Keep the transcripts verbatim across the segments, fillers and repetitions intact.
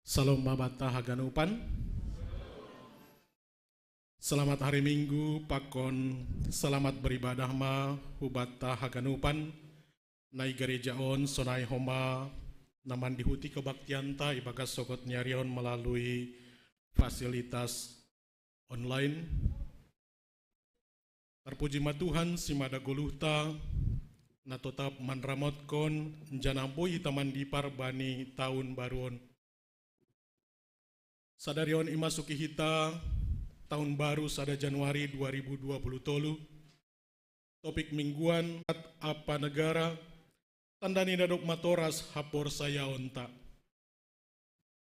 Salom ma banta haganupan. Selamat hari Minggu pakon selamat beribadah ma hu banta haganupan. Nai gereja on sonai homa na mandihuti kebaktianta ibagas sogot ni ari on melalui fasilitas online. Terpuji ma Tuhan si mada goluhta, na totap manramotkon janah boi hita mandipar bani tahun baru on. Sadari on imasuki hita tahun baru sada Januari dua ribu dua puluh tolu. Topik mingguan apa negara, tanda ni na dob matoras haporsayaonta.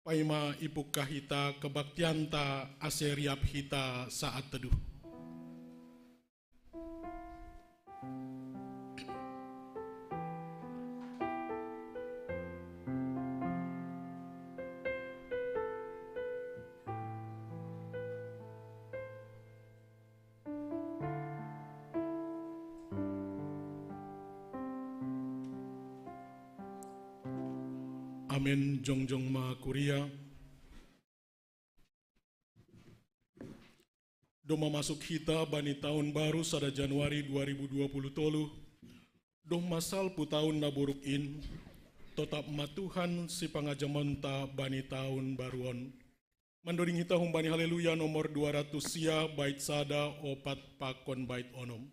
Paima ipungkah hita kebaktianta ase riap hita saat teduh. Amen. Jongjong ma kuria. Domma masuk hita bani tahun baru sada Januari dua ribu dua puluh tolu, domma salpu tahun na buruk in, totap ma Tuhan si pangajamonta bani tahun baru on. Mandoding hita humbani Haleluya nomor dua ratus sia, bait sada, opat pakon bait onom.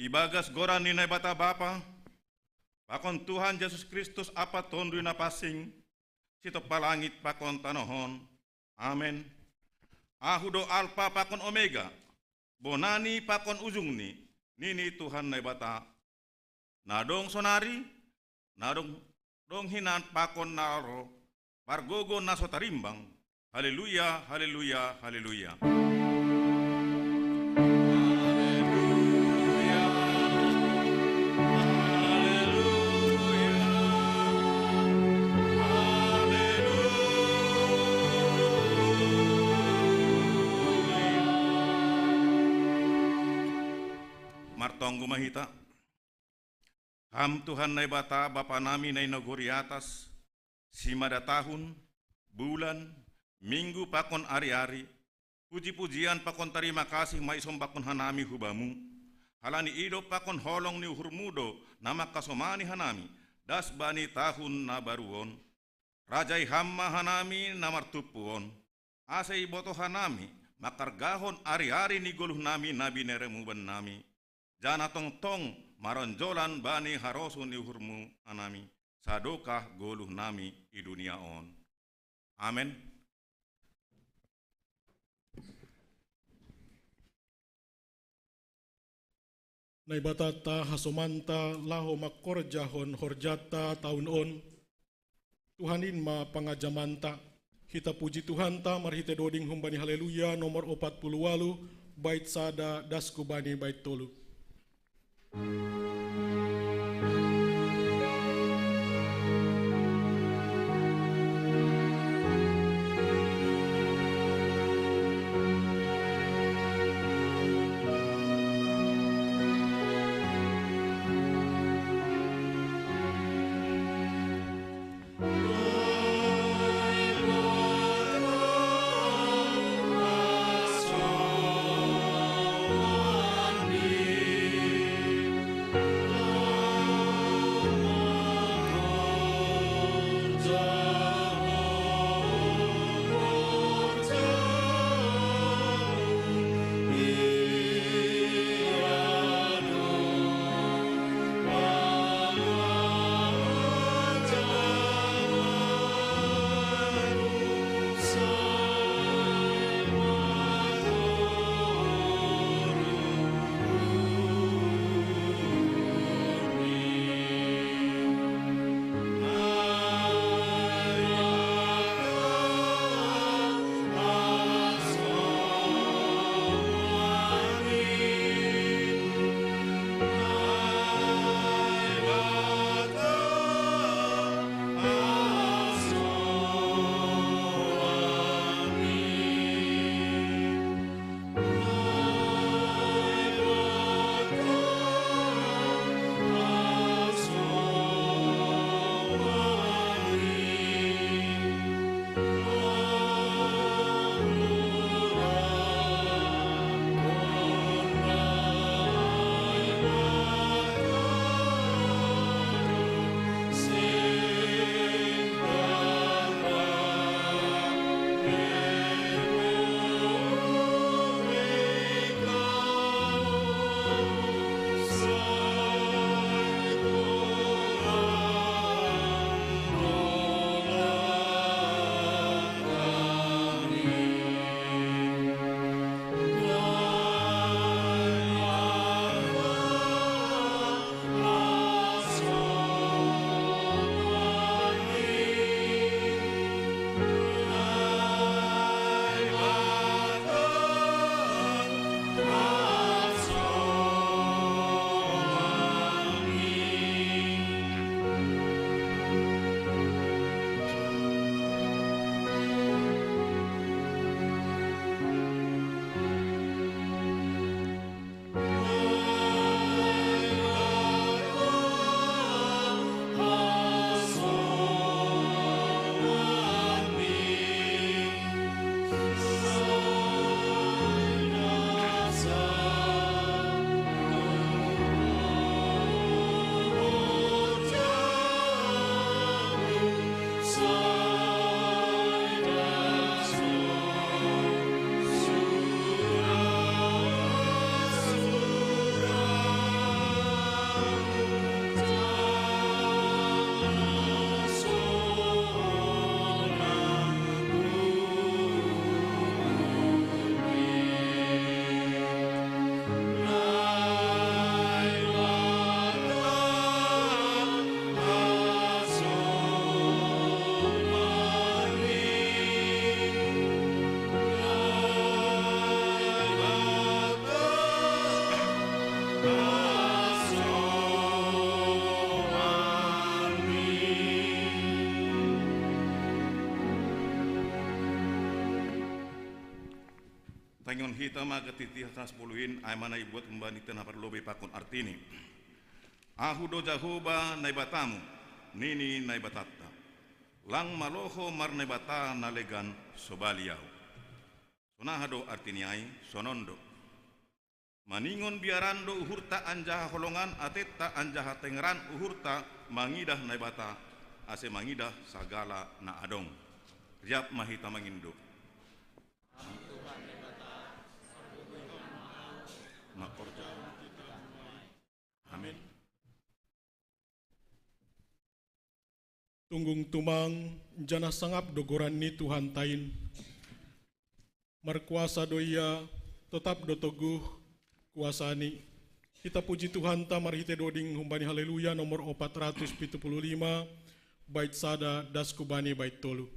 Ibagas goran ni Naibata Bapa, pakon Tuhan Jesus Kristus ampa Tonduy Napansing, sitompa langit pakon tanoh on. Amen. Ahu do Alpa pakon Omega, bonani pakon ujungni, nini Tuhan Naibata. Na dong sonari, na dong, dong hinan pakon na ro, margogoh na so tarimbang. Haleluya, haleluya, haleluya. Haleluya, haleluya, haleluya. Martonggo ma hita. Ham Tuhan Naibata, Bapa nami na i nagori atas, si mada tahun, bulan, minggu pakon ari-ari, puji-pujian pakon tarima kasih ma isombakkon hanami hu Bamu, halani idop pakon holong ni uhurMu do na mangkasomani hanami das bani tahun na baru on. Rajai Ham ma hanami na martumpu on, ase iboto hanami mangkargahon ari-ari ni goluhnami na bineremu bannami, janah tongtong maronjolan bani harosuh ni uhurmu hanami, sadokah goluhnami i dunia on. Amen. Naibatanta hasomanta laho mangkorjahon horjanta tahun on, Tuhan in ma pangajamanta. Hita puji Tuhanta marhite doding humbani Haleluya nomor opat puluh waluh, bait sada das hubani bait tolu. Taingoton hita ma hata na sapuluh in, ai ma na ibuat humbani hita na parlobei pakon artini. Ahu do Jahowa Naibatamu, nini Naibatanta. Lang malo ho marnaibata na legan sobali ahu. Sonaha do artini ai? Sonon do. Maningon biaran do uhurta anjaha holongan atenta anjaha tengeran uhurta mangidah Naibata, ase mangidah sagala na adong. Riap ma hita mangindo. Makorja. Amin. Tunggung tumang, janah sangap do goran ni Tuhanta in. Markuasa do Ia, totap do toguh kuasa-Ni. Hita puji Tuhanta marhitei doding humbani Haleluya nomor opat ratus pitu puluh lima, bait sada das kubani bait tolu.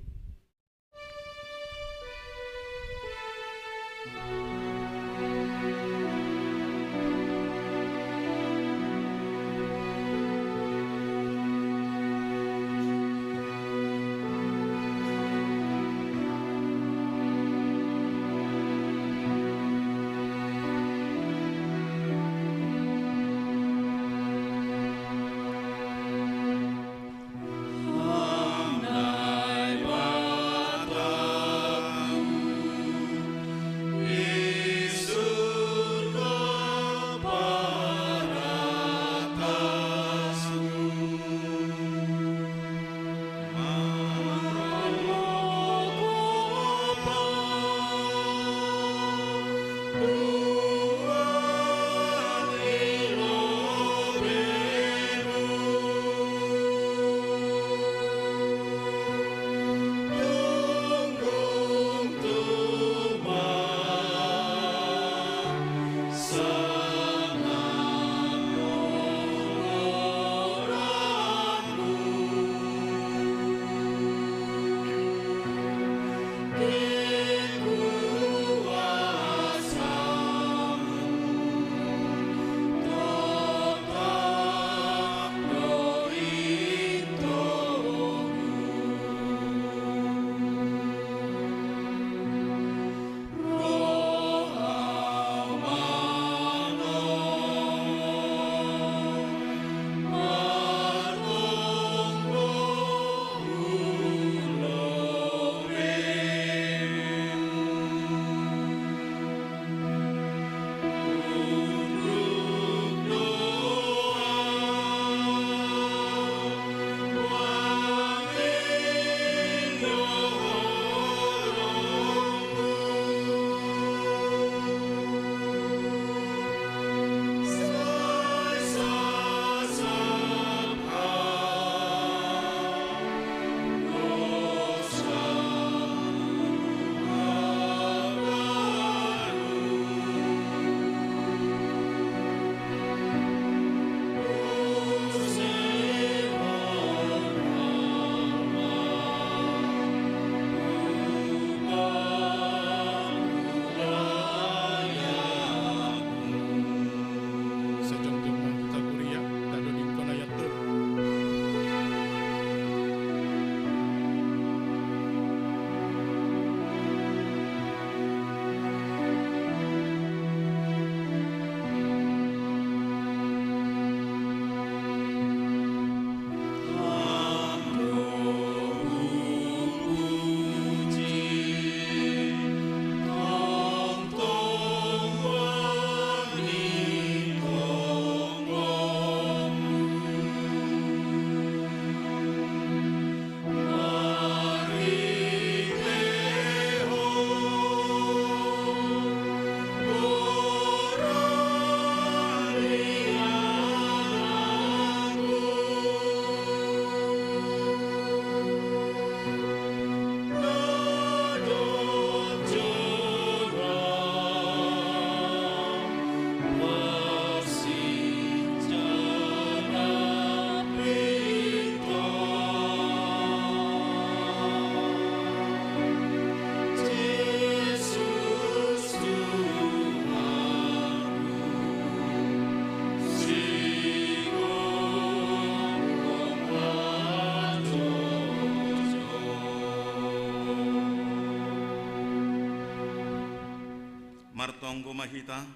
Martonggo ma hita,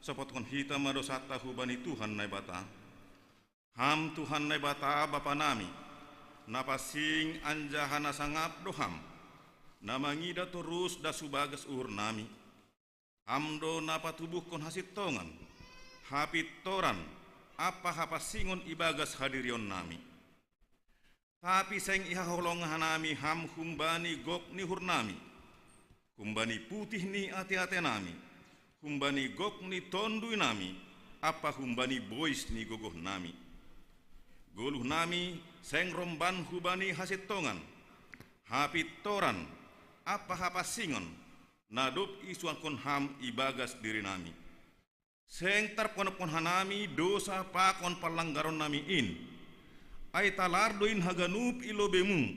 sopotkon hita ma dosanta hubani Tuhan Naibata. Ham Tuhan Naibata Bapa nami, na pansing anjaha na sangap do Ham, na mangidah torus das hu bagas uhur nami. Ham do na patubuhkon hasintongan, hapintoran, ampa hapansingon ibagas hadirion nami. Tapi seng ihaholong hanami ham humbani gok ni uhurnami, humbani putih ni ate-atenami, humbani gok ni tonduinami, ampa humbani bois ni gogohnami. Goluhnami seng romban hubani hasintongan, hapintoran, ampa hapansingon, na dob isuangkon ham ibagas dirinami. Seng tarponophon hanami dosa pakon panlanggaronnami in. Ai talar do in haganup i lobeimu.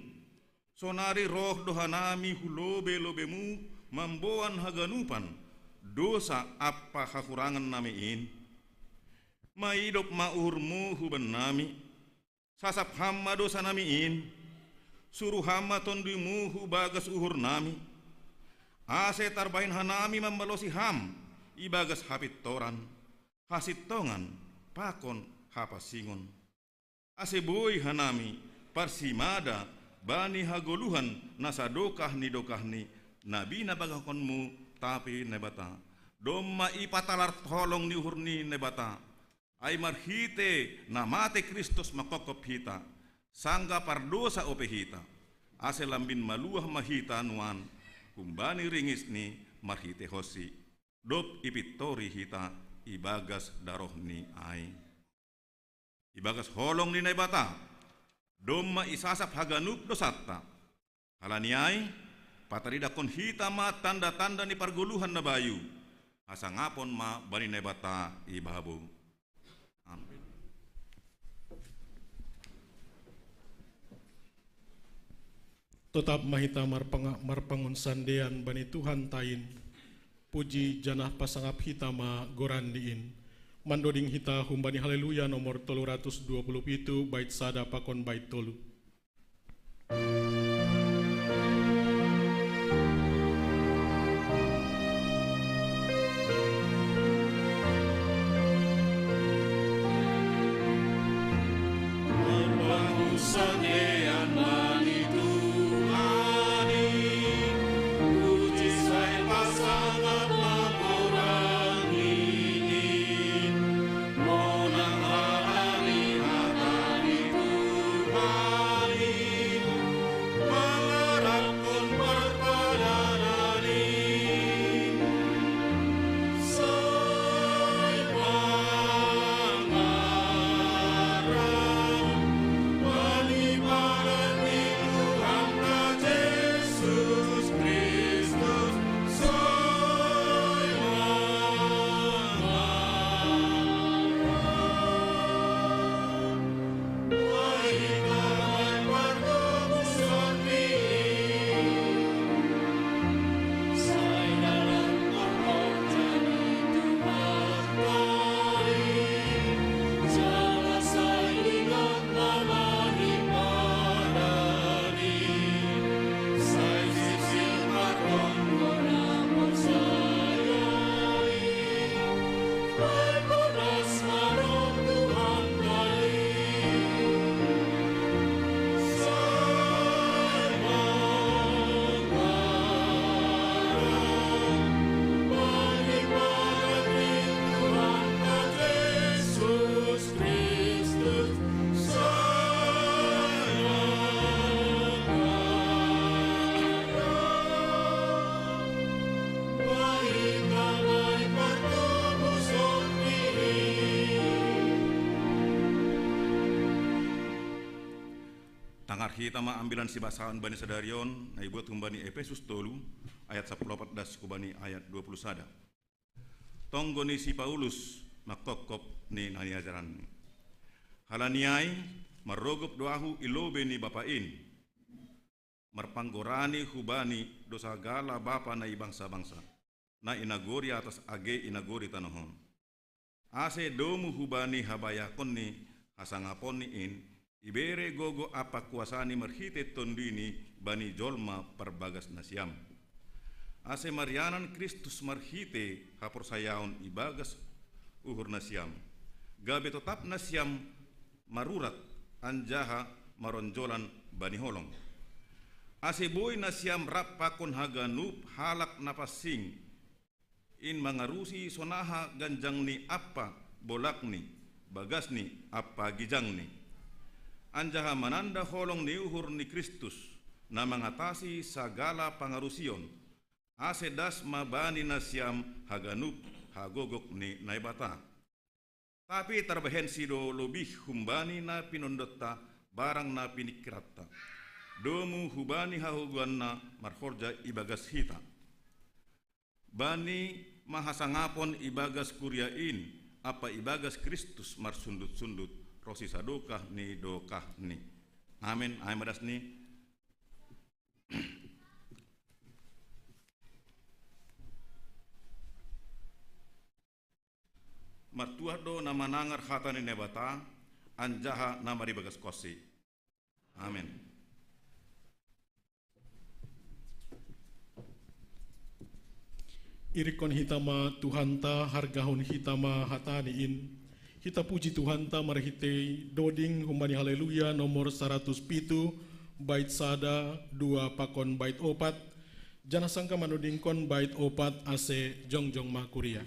Sonari roh do hanami hu lobei-lobeimu mamboan haganupan dosa ampa hahurangannami in. Maidop ma uhurmu hubannami. Sasap ham ma dosanami in. Suru ham ma tonduimu hu bagas uhurnami. Ase tarbahen hanami mambalosi ham ibagas hapintoran, hasintongan, pakon hapansingon. Ase boi hanami parsimada bani hagoluhan na sadokah ni dokahni na binabagahonmu, tapi Naibata, domma ipatalar holong ni uhur ni Naibata, ai marhite na mate Kristus mangkopkop hita, sanggah pardosa ope hita, ase lambin maluah ma hita nuan humbani ringisni marhitehonsi, dob ipintori hita ibagas darohni ai. Ibagas holong ni Naibata, domma isasap haganup dosanta. Halani ai, pataridahon hita ma tanda-tanda ni pargoluhan na bayu, hasangapon ma bani Naibata i babou. Amin. Totap ma hita marpanga-, marpangunsandean bani Tuhanta in. Puji janah pasangap hita ma goranNi in. Mandoding hita humbani Haleluya nomor tolu ratus dua puluh pitu, bait sada pakon bait tolu. Tangar hita ma ambilan sibasaon bani sadari on, na ibuat humbani Epesus tolu, ayat sampulu opat das hubani ayat dua pulu sada. Tonggo ni si Paulus mangkopkop ni na niajaranni. Halani ai, marrogop do ahu i lobei ni Bapa in, marpanggorani hubani do sagala bapa na i bangsa-bangsa, na i nagori atas age i nagori tanoh on. Ase domu hubani habayakon ni hasangaponni in, ibere gogo ampa kuasani marhite tonduyni bani jolma parbagas nasiam. Ase marianan Kristus marhite haporsayaon ibagas uhur nasiam, gabe totap nasiam marurat anjaha maronjolan bani holong. Ase boi nasiam rap pakon haganup halak na pansing in mangarusi sonaha ganjangni ampa bolakni, bagasni ampa gijangni. anjaha mananda holong ni uhur ni Kristus, na mangatasi sagala pangarusion, ase das ma bani nasiam haganup hagogok ni Naibata. Tapi tarbahensi do lobih humbani na pinondetta barang na piningkiranta, domu hubani hagogoanna marhorja ibagas hita. Bani ma hasangapon ibagas kuria in, ampa ibagas Kristus marsundut-sundut, ronsi sadokah ni dokahni. Amen. Amen, badas ni. Martuah do na manangar hata ni Naibata, anjaha na maribagashonsi. Amen. Irikkon hita ma Tuhanta, hargahon hita ma hataNi in. Hita puji Tuhanta marhitei doding humbani Haleluya nomor saratus pitu, bait sada, dua pakon bait opat. Janah sangkap manodingkon bait opat ase jongjong ma kuria.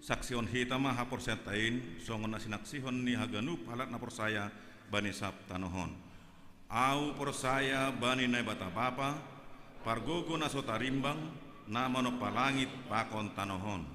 Saksihon hita ma haporsayaanta in, songon na sinaksihon ni haganup halak na porsaya bani sab tanoh on. Ahu porsaya bani Naibata Bapa, pargogo na so tarimbang, na manompa langit pakon tanoh on.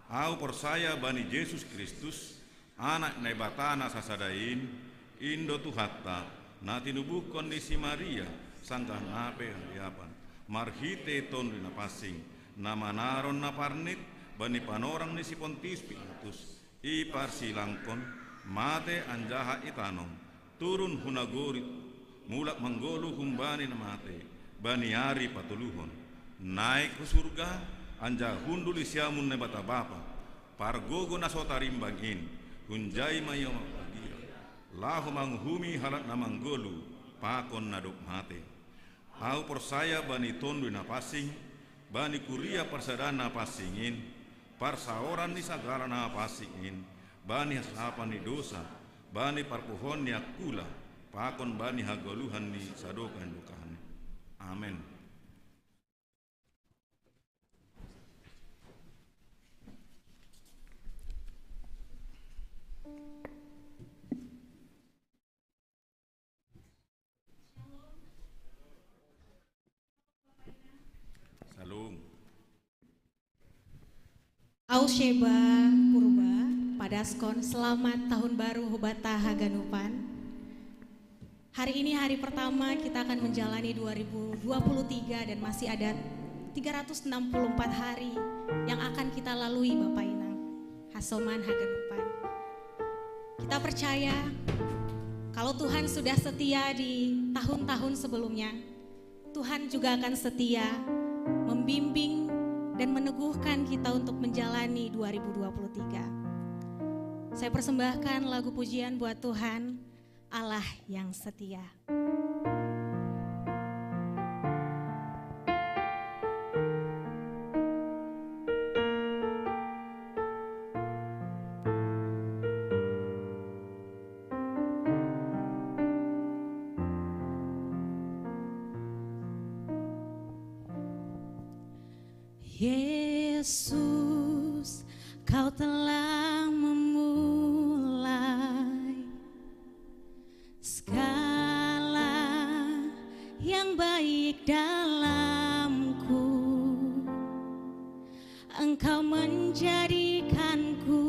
Ahu porsaya bani Jesus Kristus, Anak Naibata na sasada in, in do Tuhanta, na tinubuhkon ni si Maria, sanggah na pe hariapan, marhitei Tonduy Napansing, na manaron na parnit bani panorang ni si Pontius Pilatus, iparsilangkon, mate anjaha itanom, turun hu nagori, mulak manggoluh humbani na mate, bani ari patoluhon, naik hu surga, anjaha hundul di siamun Naibata Bapa, pargogo na so tarimbang in, hunjai ma ia marbadia, laho manguhumi halak na manggoluh pakon na dob mate. Ahu porsaya bani Tonduy Napansing, bani kuria parsadaan na pansing in, parsaoran ni sagala na pansing in, bani hasapan ni dosa, bani parpuhoon ni angkula, pakon bani hagoluhan ni sadokah ni dokahni. Amen. Salum. Au Sheba Purba, padaskon selamat tahun baru hubata haganupan. Hari ini hari pertama kita akan menjalani dua ribu dua puluh tiga dan masih ada tiga ratus enam puluh empat hari yang akan kita lalui, Bapak Inang. Hasoman hagenupan. Kita percaya kalau Tuhan sudah setia di tahun-tahun sebelumnya, Tuhan juga akan setia membimbing dan meneguhkan kita untuk menjalani dua ribu dua puluh tiga. Saya persembahkan lagu pujian buat Tuhan, Allah yang setia. Yesus, Kau telah memulai segala yang baik dalamku. Engkau menjadikanku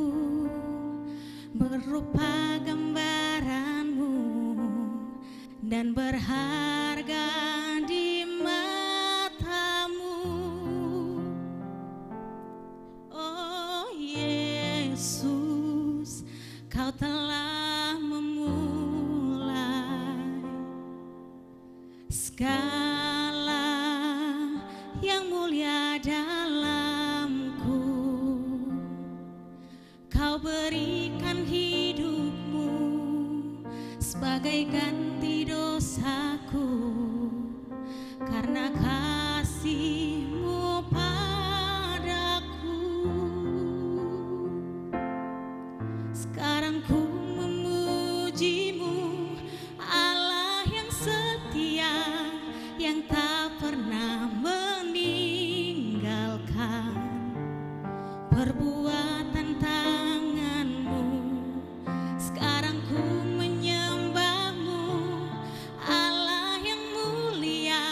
berupa gambaranmu dan berharga di matamu. Oh Yesus, Kau telah memulai segala yang mulia dalamku. Kau berikan hidupmu sebagai ganti dosaku karena kasihmu padaku. Sekarang ku memujimu, Allah yang setia, yang tak pernah meninggalkan perbuatan tanganmu. Sekarang ku menyembahmu, Allah yang mulia,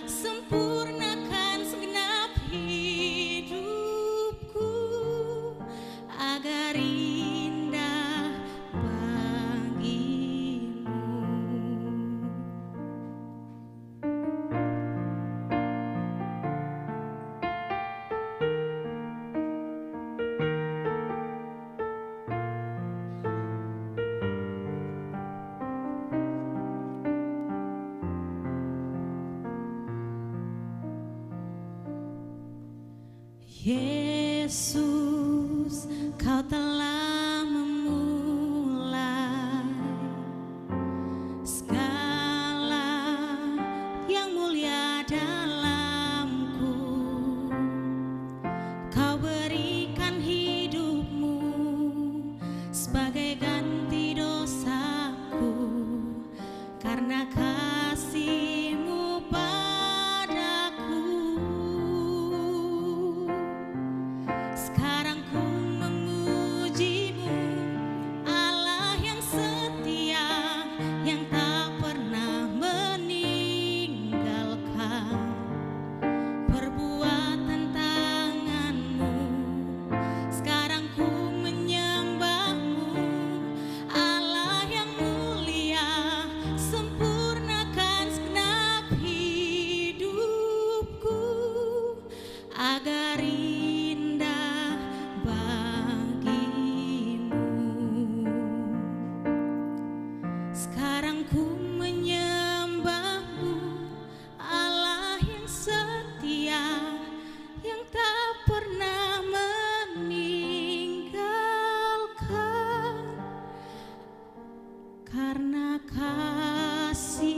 sempurnakan segenap hidupku agar indah bagimu. Yesus, Kau telah memulai segala yang mulia dalamku. Kau berikan hidupmu sebagai ganti dosaku karena kasihmu padaku. Sekarang ku memujimu, Allah yang setia, yang tak pernah meninggalkan perbuatan tanganmu. Sekarang ku menyembahmu, Allah yang mulia, sempurnakan segenap hidupku agar indah bagimu. Sekarang ku menyembahmu, Allah yang setia, yang tak pernah meninggalkan karena kasihmu,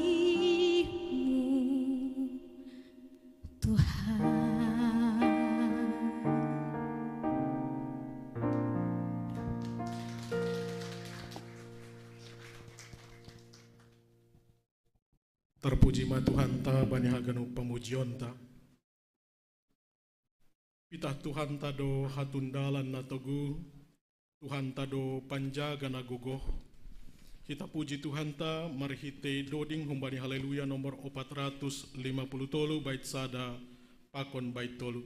Tuhan. Terpuji ma Tuhanta bani haganup pamujionta. Pitah Tuhanta do hatundalan na togu, Tuhanta do panjaga na gogoh. Kita puji Tuhanta marhite doding humbani Haleluya nomor opat ratus lima puluh tolu bait sada pakon bait tolu.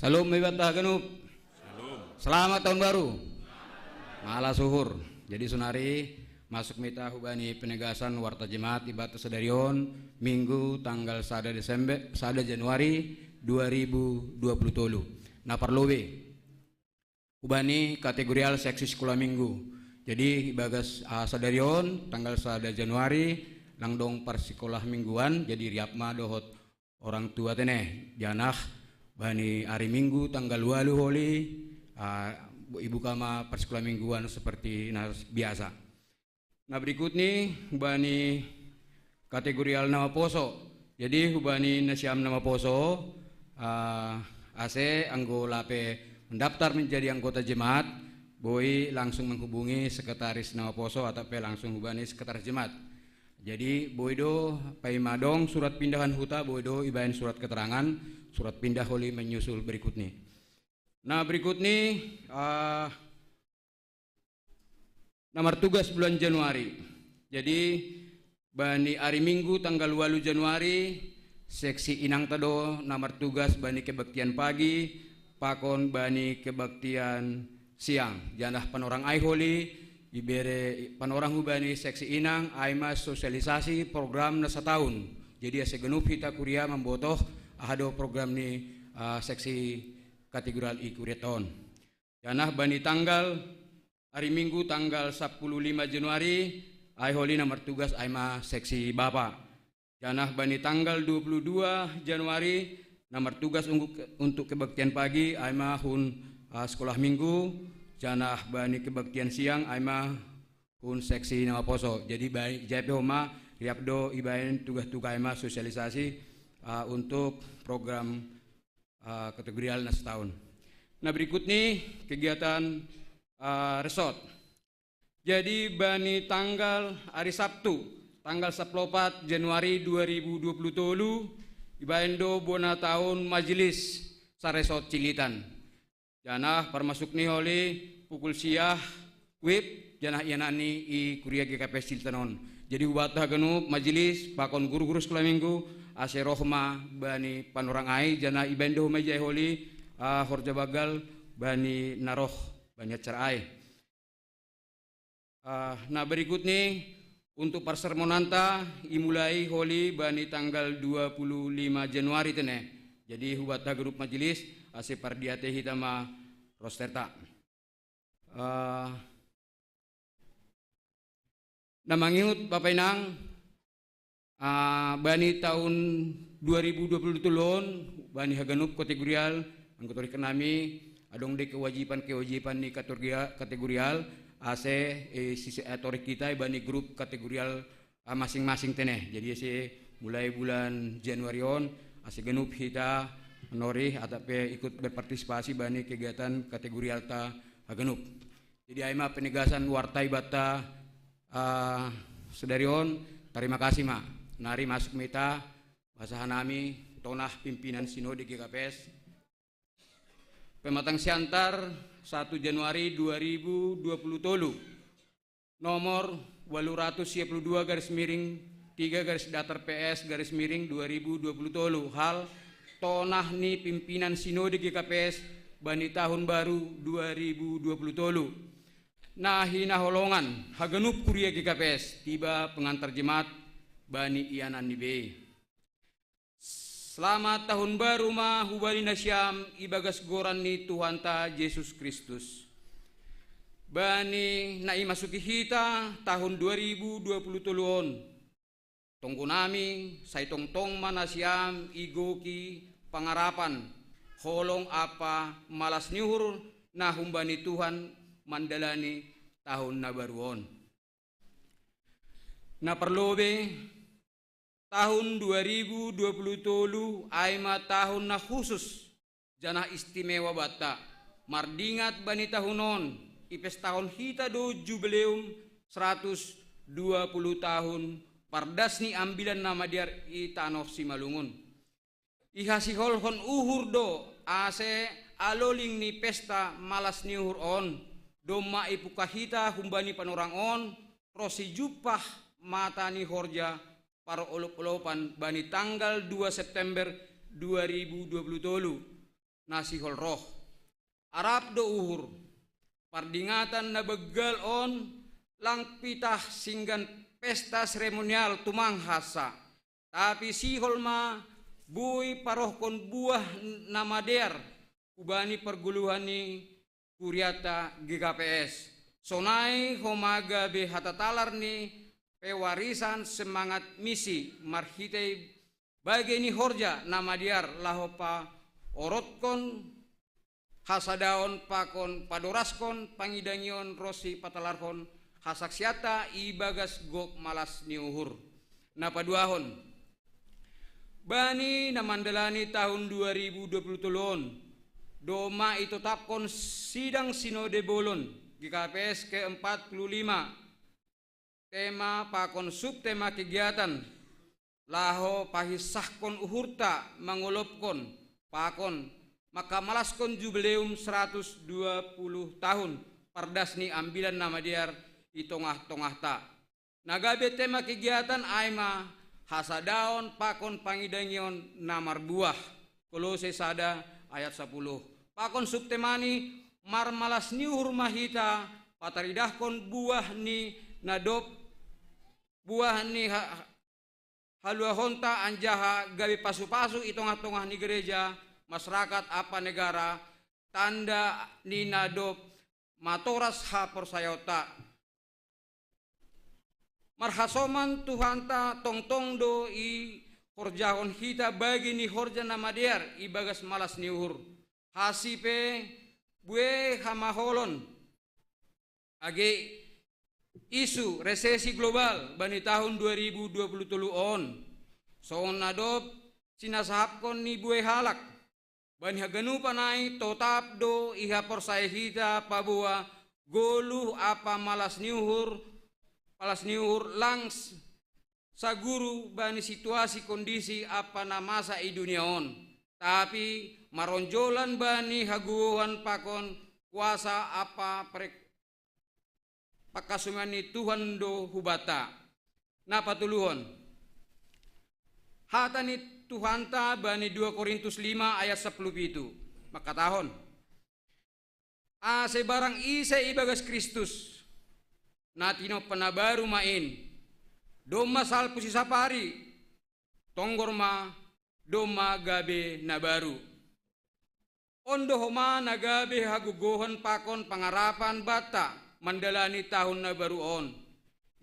Salam ibata haganup. Selamat tahun baru. Mala suhur. Jadi sonari masuk ma hita hubani penegasan warta Jemaat ibata sadari on, Minggu tanggal sada Desember, sada Januari dua ribu dua puluh tolu. Na parlobei hubani kategorial seksi sikola Minggu. Jadi ibagas, ah, sadari on tanggal sada Januari lang dong parsikola mingguan, jadi riap ma dohot orang tua tene, janah bani ari Minggu tanggal walu holi, ah, ibuka ma parsikola mingguan seperti na biasa. Na berikut ni bani kategorial na maposo. Jadi hubani nasiam na maposo, ah, ase anggo lape mendaftar menjadi anggota Jemaat, boi langsung menghubungi sekretaris na maposo atau pe langsung hubani sekretaris Jemaat. Jadi boi do paima dong surat pindahan huta, boi do ibaen surat keterangan, surat pindah holi menyusul berikut ni. Na berikut ni, ah, na martugas bulan Januari. Jadi bani ari Minggu tanggal walu Januari, seksi inangta do na martugas bani kebaktian pagi pakon bani kebaktian siang. Janah panorang ai holi ibere panorang hubani seksi inang ai ma sosialisasi program na sataon. Jadi ase ganup hita kuria mambotoh aha do program ni, ah, seksi kategorial i kuria on. Janah bani tanggal ari Minggu tanggal sapuluh lima Januari, ai holi na martugas ai ma seksi bapa. Janah bani tanggal dua puluh dua Januari, na martugas untuk, untuk kebaktian pagi ai ma hun, ah, sekolah Minggu. Janah bani kebaktian siang ai ma hun seksi na maposo. Jadi baik, ijai pe homa riap do ibaen tugas-tugas ai ma sosialisasi, ah, untuk program, ah, kategorial na sataon. Na berikut ni kegiatan, ah, resort. Jadi bani tanggal ari Sabtu, tanggal sapuluh opat Januari dua ribu dua puluh tolu, ibaen do bona taon majelis saresort Cililitan. Janah parmasuk ni holi pukul sia wib, janah iananni i kuria G K P S Cililitan on. Jadi hubata haganup majelis pakon guru-guru sekolah Minggu ase roh ma bani panorang ai, janah ibaen do homa ijai holi, ah, horja banggal bani na roh bani acara ai. Ah, na berikut ni untuk parsermonanta, imulai holi bani tanggal dua puluh lima Januari tene. Jadi hubata haganup majelis ase pardiatei hita ma rosterta. Ah, na mangihut Bapa Inang, ah, bani taon dua ribu dua puluh tolu on, bani haganup kategorial, anggo torihon nami, adong do kewajiban-kewajiban ni kategorial, kategorial, ase, eh, sise-, eh, torihon hita bani grup kategorial, ah, masing-masing tene. Jadi ase mulai bulan Januari on, ase ganup hita norih atau pe ikut berpartisipasi bani kegiatan kategorialta haganup. Jadi ai ma penegasan warta ibata, ah, sadari on, tarima kasih ma. Nari masuk ma hita, basahan nami, tonah pimpinan Sinode G K P S. Pematang siantar satu Januari dua ribu dua puluh tolu. Nomor walu ratus sia puluh dua garis miring tiga garis datar P S garis miring dua ribu dua puluh tolu. Hal tonah ni pimpinan Sinode G K P S bani tahun baru dua ribu dua puluh tolu. Na hinaholongan haganup kuria G K P S, tiba pengantar jemaat bani ianan ni bei. Selamat tahun baru ma hubani nasiam ibagas goran ni Tuhanta Jesus Kristus. Bani na imasuki hita tahun dua ribu dua puluh tolu on, tonggo nami, sai tongtong ma nasiam igoki pangarapan, holong ampa malas ni uhur na humbani Tuhan mandalani tahun na baru on. Na parlobei, tahun dua ribu dua puluh tolu ai ma tahun na husus janah istimewa banta. Mardingat bani tahun on, ipestahon hita do jubileum seratus dua puluh tahun pardas ni Ambilan Na Madear i tanoh Simalungun. Ihasiholhon uhur do, ase aloling ni pesta malas ni uhur on, domma ipungka hita humbani panorang on, ronsi jumpah mata ni horja parolop-olopan bani tanggal dua September dua ribu dua puluh tolu. na sihol roh. Arap do uhur, pardingatan na banggal on lang pitah singgan pesta seremonial tumang hasa, tapi sihol ma boi parohkon buah na madear hubani pargoluhan ni kuriata G K P S. Sonai homa gabe hatatalar ni pewarisan semangat misi marhitei bage ni horja na madear laho paorotkon hasadaon pakon padoraskon pangidangion ronsi patalarhon hasaksianta i bagas gok malas ni uhur. Na paduahon, bani na mandalani tahun dua ribu dua puluh tolu on, doma itotapkon sidang sinode bolon G K P S ke empat puluh lima, tema pakon subtema kegiatan laho pahinsahkon uhurta mangolopkon pakon mangkamalaskon jubileum seratus dua puluh tahun pardas ni Ambilan Namadear i tongah-tongahta. Na gabe tema kegiatan ai ma hasadaon pakon pangidangion na marbuah. Kolose sada ayat sapuluh. Pakon subtemani, marmalas ni uhur ma hita pataridahkon buah ni na dob buah ni ha, haluahonta anjaha gabe pasu-pasu i tongah-tongah ni gereja, masyarakat ampa negara, tanda ni na dob matoras haporsayaonta. Marhasoman Tuhanta tongtong do i horjahon hita bagi ni horja na madear i bagas malas ni uhur. Hasi pe bue hamaholon age isu resesi global bani tahun dua ribu dua puluh tolu on. Songon na dob sinasahapkon ni bue halak, bani haganupan ai totap do ihaporsaya hita paboa goluh ampa malas ni uhur, malas ni uhur lang saguru bani situasi kondisi ampa na masa i dunia on, tapi maronjolan bani hagogohan pakon kuasa ampa pangkasumean ni Tuhan do hubanta. Na patoluhon, hata ni Tuhanta bani dua Korintus lima ayat sapuluh pitu, mangkatahon: Ase barang ise ibagas Kristus, na tinompa na baru ma in. Domma salpu sisapari, tonggor ma, domma gabe na baru. On do homa na gabe hagogohon pakon pangarapan banta mandalani tahun na baru on.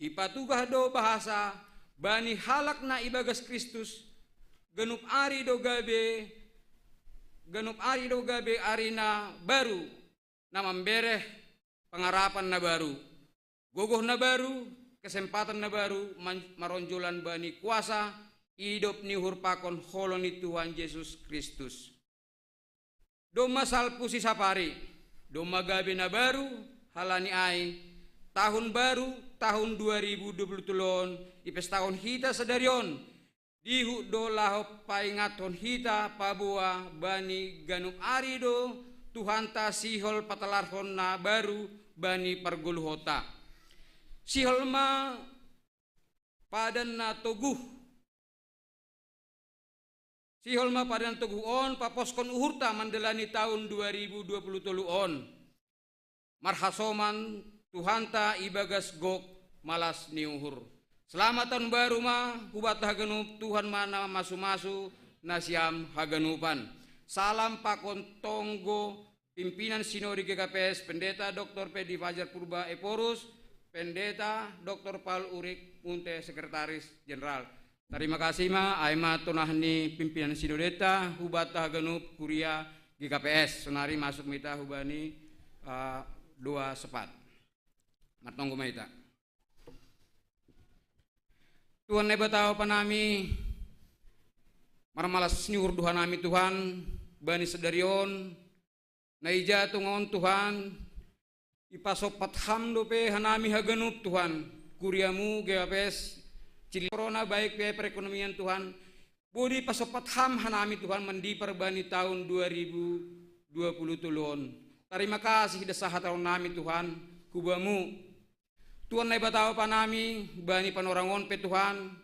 Ipatugah do bahasa bani halak na ibagas Kristus, ganup ari do gabe, ganup ari do gabe ari na baru, na mambereh pangarapan na baru, gogoh na baru, kesempatan na baru, maronjolan bani kuasa idop ni uhur pakon holong ni Tuhan Jesus Kristus. Domma salpu sisapari, domma gabe na baru. Halani ai, tahun baru, tahun dua ribu dua puluh tolu on, ipestahon hita sadari on, dihut do laho paingathon hita paboa bani ganup ari do Tuhanta sihol patalarhon na baru bani pargoluhonta. Sihol ma padan na toguh, sihol ma padan na toguh on paposkon uhurta mandalani tahun dua ribu dua puluh tolu on. Marhasoman Tuhanta ibagas gok malas ni uhur. Selamat tahun baru ma hubanta haganup. Tuhan ma na masu-masu nasiam haganupan. Salam pakon tonggo pimpinan Sinode G K P S, Pendeta Doktor Pedi Fajar Purba Ephorus, Pendeta Doktor Paul Urik Munte, Sekretaris Jenderal. Tarima kasih ma, ai ma tonah ni pimpinan sinodeta hubanta haganup kuria G K P S. Sonari masuk ma hita hubani uh, doa sepat. Martonggo ma hita. Tuhan Naibata Bapa nami, marmalas ni uhur do hanami Tuhan, bani sadari on, na ija tung on Tuhan, ipasompat Ham dope hanami haganup Tuhan, kuriamu G K P S, cili corona baik pe perekonomian Tuhan, boi dipasompat Ham hanami Tuhan mandipar bani tahun dua ribu dua puluh tolu on. Tarima kasih das hata nami Tuhan, hubamu. Tuhan Naibata Bapa nami, bani panorang on pe Tuhan,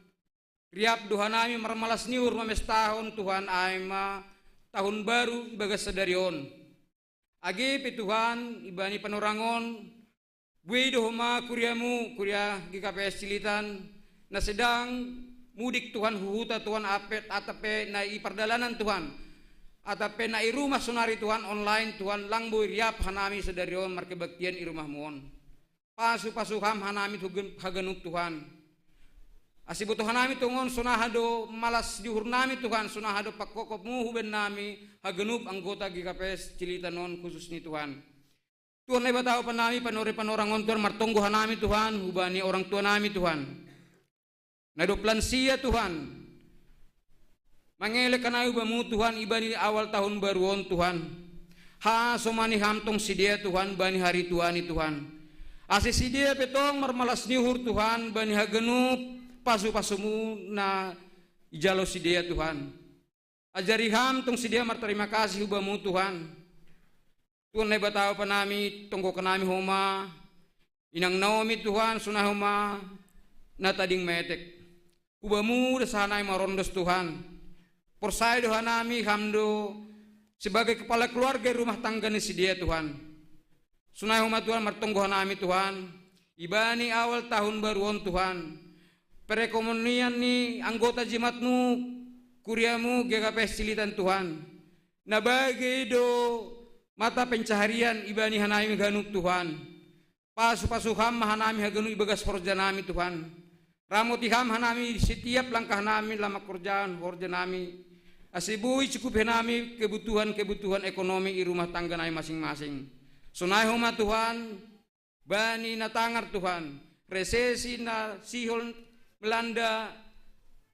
riap do hanami marmalas ni uhur mamestahon Tuhan ai ma tahun baru ibagas sadari on. Age pe Tuhan, ibani panorangon, buei do homa kuriamu, kuria G K P S Cilitan, na sedang mudik Tuhan, huhuta Tuhan, atap pe na i pardalanan Tuhan, atap pe na i rumah sonari Tuhan, online Tuhan, lang boi riap hanami sadari on markebaktian i rumahmu on. Pasu-pasu ham hanami haganup Tuhan. Asi boto hanami tongon sonaha do malas ni uhurnami Tuhan, sonaha do pangkopmu hubannami haganup anggota G K P S Cilitan on khusus ni Tuhan. Tuhan Naibata Bapa nami, panorang-panorangon Tuhan, martonggo hanami Tuhan hubani orang tua nami Tuhan. Na dob lansia Tuhan, mangelek hanami bamu Tuhan, ibani awal tahun baru on Tuhan. Hasomani ham tong sidea Tuhan bani hari tua ni Tuhan. Ase sidea pe tong marmalas ni uhur Tuhan bani haganup pasu-pasumu na ijalo sidea Tuhan. Ajari ham tong sidea martarima kasih hubamu Tuhan. Tuhan Naibata Bapa nami, tonggokan nami homa inang Naomi Tuhan, sonai homa na tading metek. Hubamu do sahanami marondos Tuhan. Porsaya do hanami ham do sebagai kepala keluarga i rumah tangga ni sidea Tuhan. Sonai homa Tuhan martonggo hanami Tuhan, ibani awal tahun baru on Tuhan, perekonomian ni anggota jemaatmu, kuriamu G K P S Cilitan Tuhan, na bagei do mata pencaharian ibani hanami haganup Tuhan. Pasu-pasu ham ma hanami haganup ibagas horja nami Tuhan. Ramoti ham hanami setiap langkah nami laho mangkorjahon horja nami, ase boi cukupi hanami kebutuhan-kebutuhan ekonomi i rumah tangga nami masing-masing. Sonai homa Tuhan, bani na tangar Tuhan, resesi na sihol melanda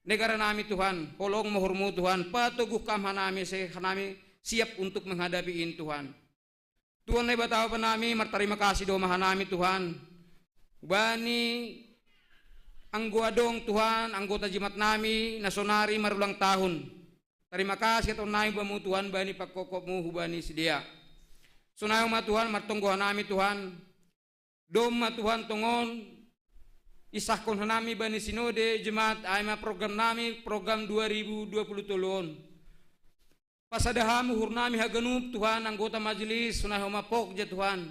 negara nami Tuhan, holong ma uhurmu Tuhan, patoguh ham hanami ase hanami siap untuk menghadapi in Tuhan. Tuhan Naibata Bapa nami, martarima kasih do ma hanami Tuhan, bani anggo adong Tuhan anggota jemaat nami na sonari marulang tahun. Tarima kasih hatahon nami bamu Tuhan bani pangkopmu hubani sidea. Sonai homa Tuhan martonggo hanami Tuhan, domma Tuhan tongon isahkon hanami bani sinode jemaat, ai ma program nami, program dua ribu dua puluh tolu on. Pasada ham uhur nami haganup Tuhan anggota majelis, sonai homa pogja Tuhan,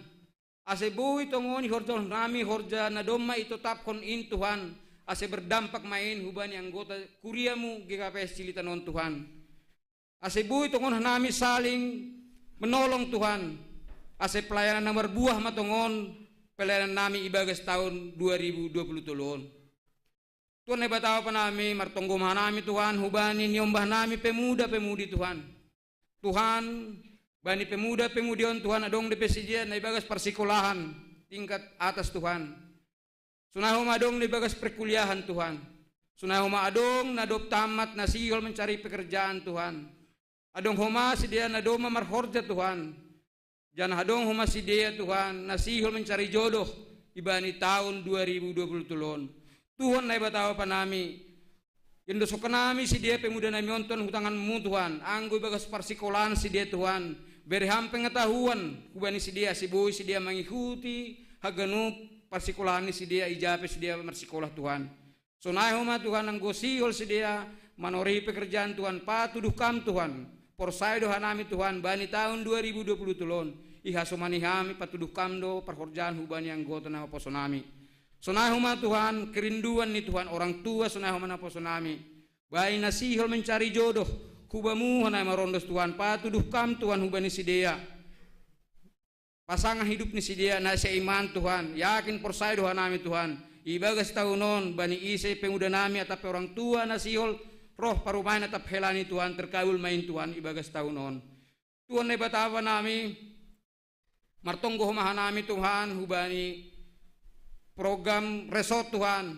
ase boi tongon ihorjahon nami horja na domma itotapkon in Tuhan, ase berdampak ma in hubani anggota kuriamu G K P S Cilitan on Tuhan. Ase boi tongon hanami saling menolong Tuhan, ase pelayanan na marbuah ma tongon pelayanan nami ibagas tahun dua ribu dua puluh tolu on. Tuhan Naibata Bapa nami, martonggo ma hanami Tuhan hubani niombah nami pemuda-pemudi Tuhan. Tuhan, bani pemuda-pemudi on Tuhan, adong dope sidea na ibagas parsikolahan tingkat atas Tuhan. Sonai homa adong na ibagas perkuliahan Tuhan. Sonai homa adong na dob tamat na sihol mencari pekerjaan Tuhan. Adong homa sidea na domma marhorja Tuhan. Janah adong homa sidea Tuhan na sihol mencari jodoh ibani tahun dua ribu dua puluh tolu on. Tuhan Naibata Bapa nami, iendoskan nami sidea pemuda nami on Tuhan hu tanganmu Tuhan, anggo ibagas parsikolahan sidea Tuhan, bere ham pengetahuan hubani sidea ase boi sidea mangikuti haganup parsikolahan ni sidea ija pe sidea marsikolah Tuhan. Sonai homa Tuhan anggo sihol sidea manorei pekerjaan Tuhan, patuduh kam Tuhan. Porsaya do hanami Tuhan bani tahun dua ribu dua puluh tolu on, ihasomani hami patuduh kam do parhorjaan hubani anggota na maposo nami. Sonai homa Tuhan kerinduan ni Tuhan orang tua, sonai homa na poso nami. Bani na sihol mencari jodoh, hubamu hanami marondos Tuhan, patuduh kam Tuhan hubani sidea. Pasangan hidup ni sidea na seiman Tuhan, yakin porsaya do hanami Tuhan, ibagas tahun on bani ise pemuda nami atap pe orang tua na sihol roh parumaen atap hela ni Tuhan terkabul ma in Tuhan ibagas tahun on. Tuhan Naibata Bapa nami, martonggo homa hanami Tuhan hubani program resort Tuhan.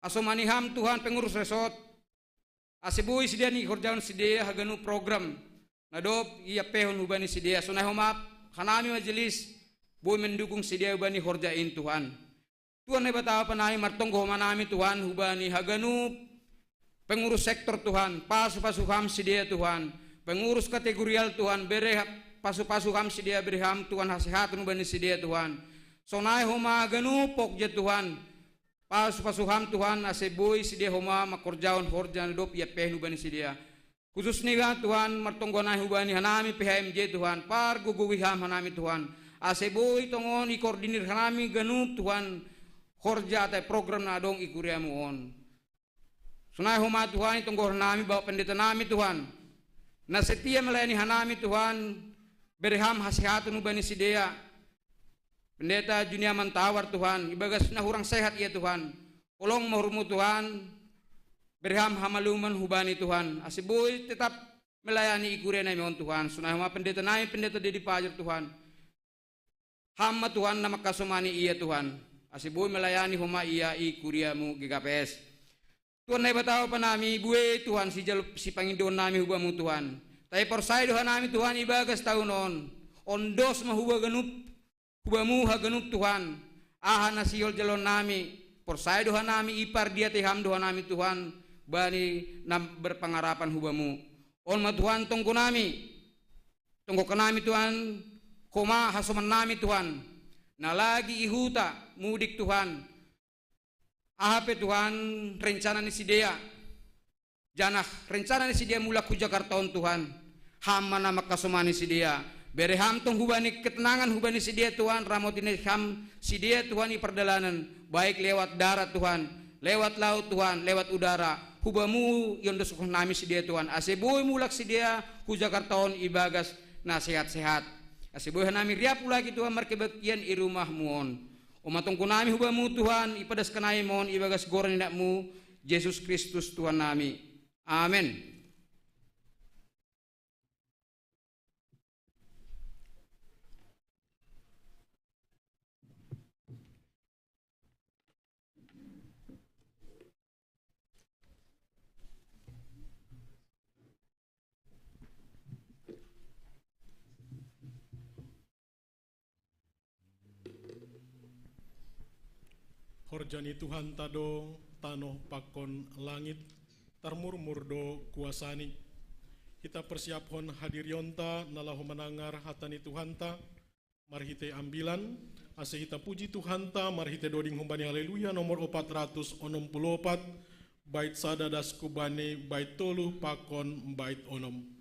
Hasomani ham Tuhan pengurus resort, ase boi sidea nihorjahon sidea haganup program na dob iampeihon hubani sidea, sonai homa hanami majelis boi mendukung sidea hubani horja in Tuhan. Tuhan Naibata Bapa nami, martonggo homa hanami Tuhan hubani haganup pengurus sektor Tuhan, pasu-pasu ham sidea Tuhan, pengurus kategorial Tuhan, bere pasu-pasu ham sidea, bere ham Tuhan hasehaton hubani sidea Tuhan. Sonai homa haganup pogja Tuhan, pasu-pasu ham Tuhan ase boi sidea homa mangkorjahon horja na dob iampeihon hubani sidea. Khususni ga Tuhan, martonggo nai hubani hanami P H M J Tuhan, pargogogi ham hanami Tuhan. Ase boi tongon ikoordinir hanami ganup Tuhan, horja atai program na adong i kuriamu on. Sonai homa Tuhan, itonggo hanami bawa pendeta nami Tuhan, na setia melayani hanami Tuhan, bere ham hasehaton hubani sidea. Pendeta Junia Mantawar Tuhan, ibagas na hurang sehat ia Tuhan. Holong ma uhurmu Tuhan, bere ham hamaluman hubani Tuhan. Ase boi tetap melayani i kuria nami on Tuhan. Sonai homa pendeta nami, pendeta Dedi Pajar Tuhan. Ham ma Tuhan na mangkasomani ia Tuhan. Ase boi melayani homa ia i kuriamu G K P S. Tuhan Naibata Bapa nami, buei Tuhan sijalo sipangindo nami hubamu Tuhan. Taporsaya do hanami Tuhan ibagas taon on. On dos ma huba ganup, hubamu haganup Tuhan. Aha na sijalo-jalo nami, porsaya do hanami, ipardiatei ham do hanami Tuhan, bani na berpangarapan hubamu. On ma Tuhan tonggo nami, tonggo hanami Tuhan, homa hasoman nami Tuhan. Na lagi i huta, mudik Tuhan. Aha pe Tuhan rencana ni sidea. Janah rencana ni sidea mulak hu Jakarta on Tuhan. Ham ma na mangkasomani sidea. Bere ham tong hubani ketenangan hubani sidea Tuhan, ramoti nai ham sidea Tuhan i pardalanan, baik lewat darat Tuhan, lewat laut Tuhan, lewat udara. Hubamu iondoskon nami sidea Tuhan. Ase boi mulak sidea hu Jakarta on ibagas na sehat-sehat. Ase boi hanami riap hu lagi Tuhan markebaktian i rumahmu on. On ma tonggo nami hubamu Tuhan, ipadaskan nami ma on ibagas goran ni Anakmu, Jesus Kristus Tuhan nami. Amen. Horja ni Tuhanta do tanoh pakon langit, tarmurmur do kuasani. Hita persiaphon hadirionta na laho manangar hata ni Tuhanta, marhitei ambilan, ase hita puji Tuhanta marhitei doding humbani Haleluya nomor opat ratus onom puluh opat, bait sada das kubani bait tolu pakon bait onom.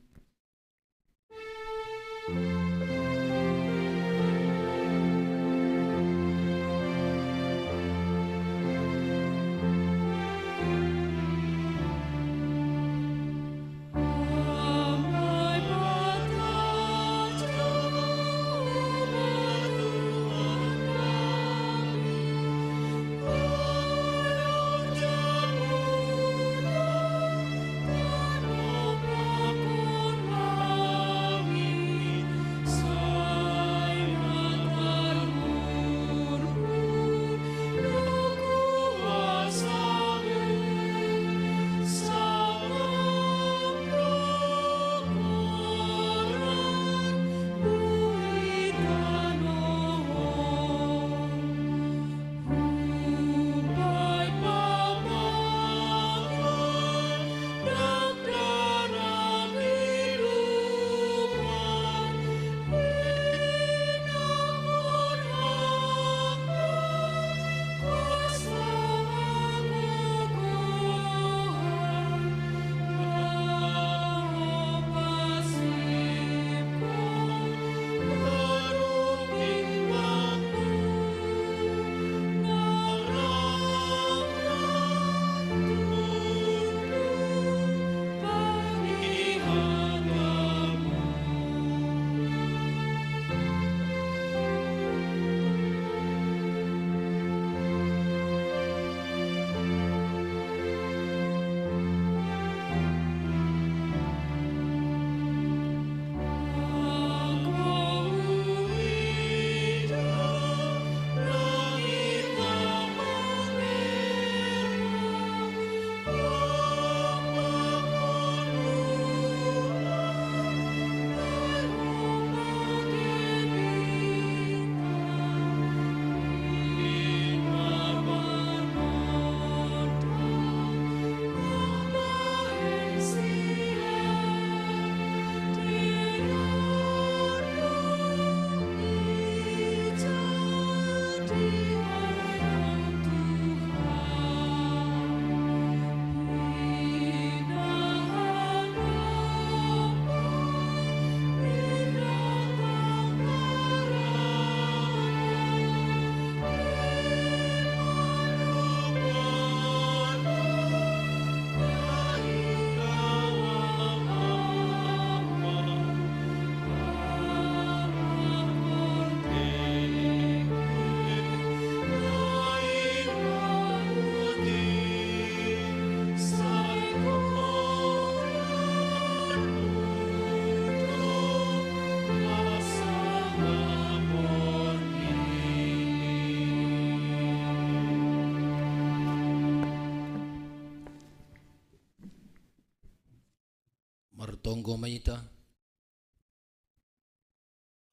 Tonggo ma hita.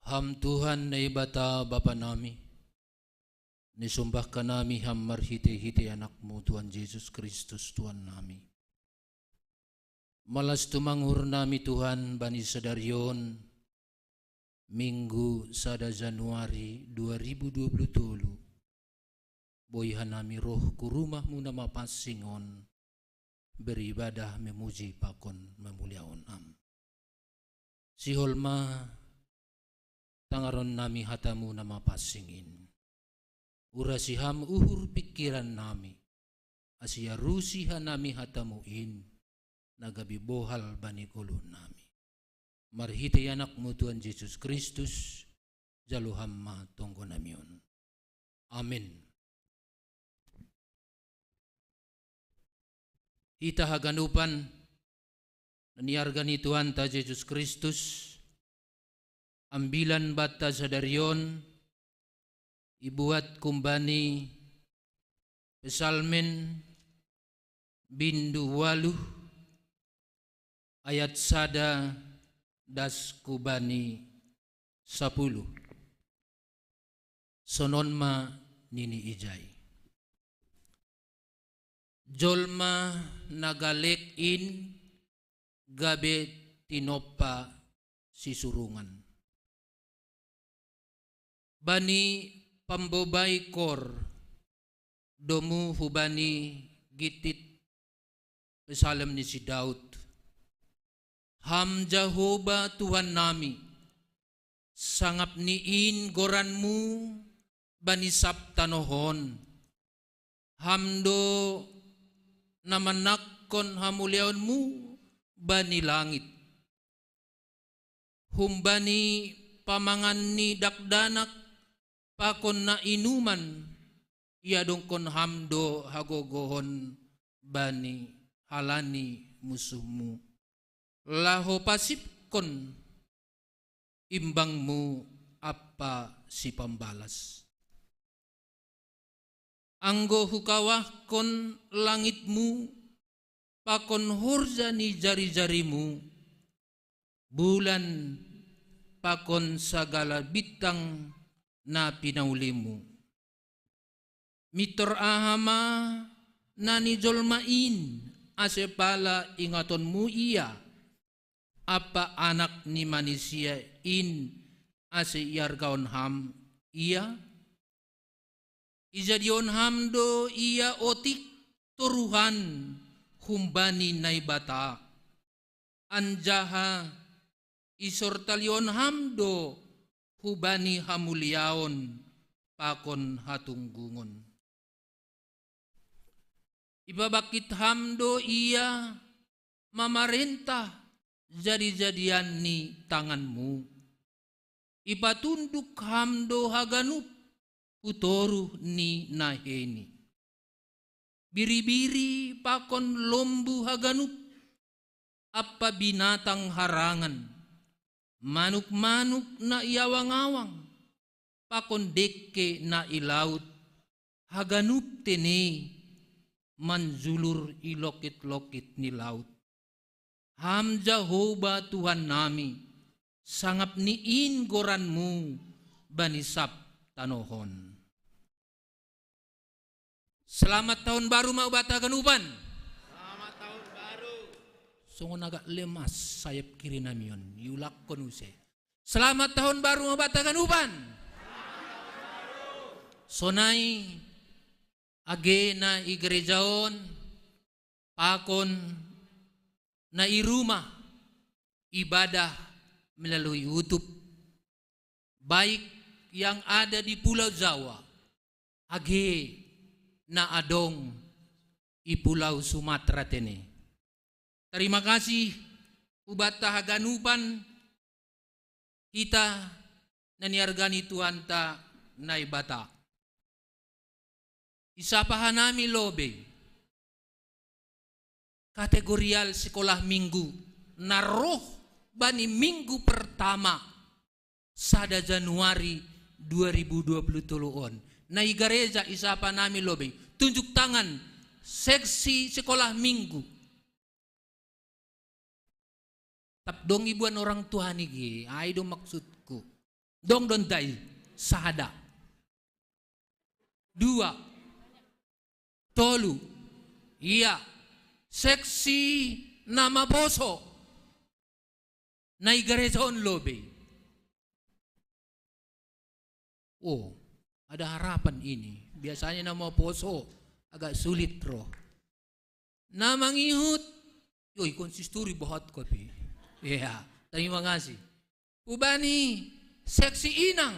Ham Tuhan Naibata Bapa nami, nisombah hanami Ham marhite-hite Anak-Mu Tuhan Jesus Kristus Tuhan nami. Malas tumanggur nami Tuhan bani sadari on, Minggu sada Januari dua ribu dua puluh tolu. Boi hanami roh hu rumah-Mu na mapansing on, beribadah, memuji pakon mamuliahon Ham. Sihol ma tangaron nami hata-Mu na mapansing in. Urasi Ham uhur pingkiran nami, ase iarusi hanami hata-Mu in, na gabe bohal bani goluh nami. Marhite Anak-Mu Tuhan Jesus Kristus, jalo Ham ma tonggo nami on. Amen. Hita haganupan, na niarga ni Tuhanta Jesus Kristus, ambilan banta sadari on, ibuat humbani Psalmen bindu ualuh, ayat sada das hubani sapuluh. Sonon ma nini ijai: Jolma na galek in gabe tinompa sisurungan. Bani pambobai kor, domu hubani gintit Psalmen ni si Daud. Ham Jahowa Tuhan nami, sangap ni in goran-Mu bani sab tanoh on. Ham do na manangkon hamuliaon-Mu bani langit. Humbani pamangan ni dakdanak pakon na inuman, iadongkon Ham do hagogohon bani halani munsuh-Mu, laho pasipkon imbang-Mu ampa sipambalas. Anggo hukawahkon langit-Mu pakon horja ni jari-jari-Mu, bulan pakon sagala bintang na pinauli-Mu, mintor aha ma na nijolma in, ase pala ingaton-Mu ia, ampa Anak ni Manisia in, ase iargahon Ham ia? Ijadiahon Ham do ia otik toruhan humbani Naibata, anjaha isortalihon Ham do hubani hamuliaon pakon hatunggungon. Ipabangkit Ham do ia mamarentah jadi-jadian ni tangan-Mu. Ipatunduk Ham do haganup hu toruh ni nahei-Ni. Biri-biri pakon lombu haganup, ampa binatang harangan, manuk-manuk na i awang-awang, pakon dengke na i laut, haganup tene manjulur i lokit-lokit ni laut. Ham Jahowa Tuhan nami, sangap ni in goran-Mu bani sab tanoh on. Selamat tahun baru ma hubanta haganupan. Selamat tahun baru. Songon agak lemas sayap kiri nami on, iulakkon use. Selamat tahun baru ma hubanta haganupan. Sonai age na i gereja on, pakon na i rumah, ibadah melalui YouTube, baik yang ada di Pulau Jawa, age na adong i Pulau Sumatera tene. Tarima kasih hubanta haganupan, hita na niarga ni Tuhanta Naibata. Isapa hanami lobei kategorial sekolah minggu na roh bani minggu pertama sada Januari dua ribu dua puluh tolu on. Na i gareja isapa hanami lobei. Tunjuk tangan, seksi sekolah minggu. Tap dong ibuan orang tua nige, ai do maksudku. Dong don dai, sada. Dua, tolu. Iya, seksi na maposo na i gareja on lobei. Oh, ada harapan ini. Biasanya na maposo agak sulit ro. Na mangihut, yoi, konsistori bahat kopi. Iya, terima kasih. Hubani seksi inang.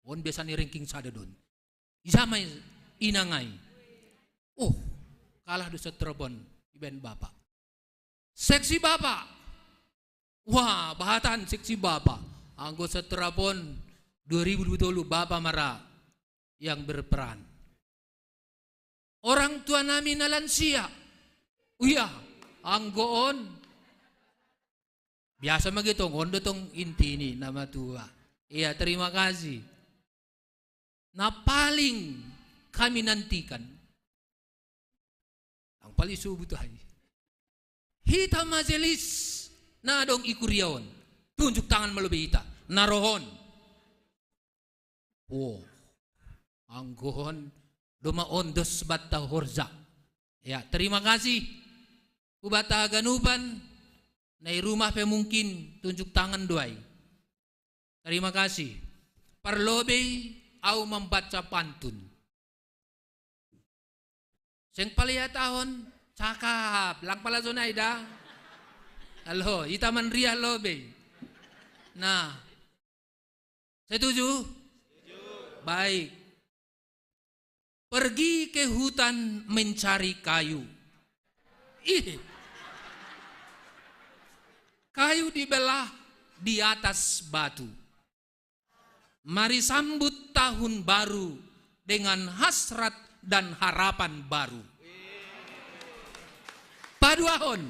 On biasanya ranking sada don. Ija ma i inang ai. Oh, kalah do seterabon ibaen bapa. Seksi bapa. Wah, bahatan seksi bapa. Anggo seterabon dua ribu dua puluh tolu bapa ma ra yang berperan. Orang tua nami na lansia. Iya, anggo on. Biasa ma ge tong, on do tong inti ni na matua. Iya, terima kasih. Na paling kami nantikan. Ang paling subut ai. Hita majelis na adong i kuria on. Tunjuk tangan ma lobei hita. Na ro on. Oh. Anggo on do ma ondos banta horja. Ya, terima kasih. Hubanta haganupan, na i rumah pe mungkin tunjuk tangan do ai. Terima kasih. Parlobei au mambaca pantun. Seng paliatahon, cakap, lang pala sonai da. Alo, hita manriah lobei. Nah, setuju? Baik. Pergi ke hutan mencari kayu. Ih. Kayu dibelah di atas batu. Mari sambut tahun baru dengan hasrat dan harapan baru. Paduahon.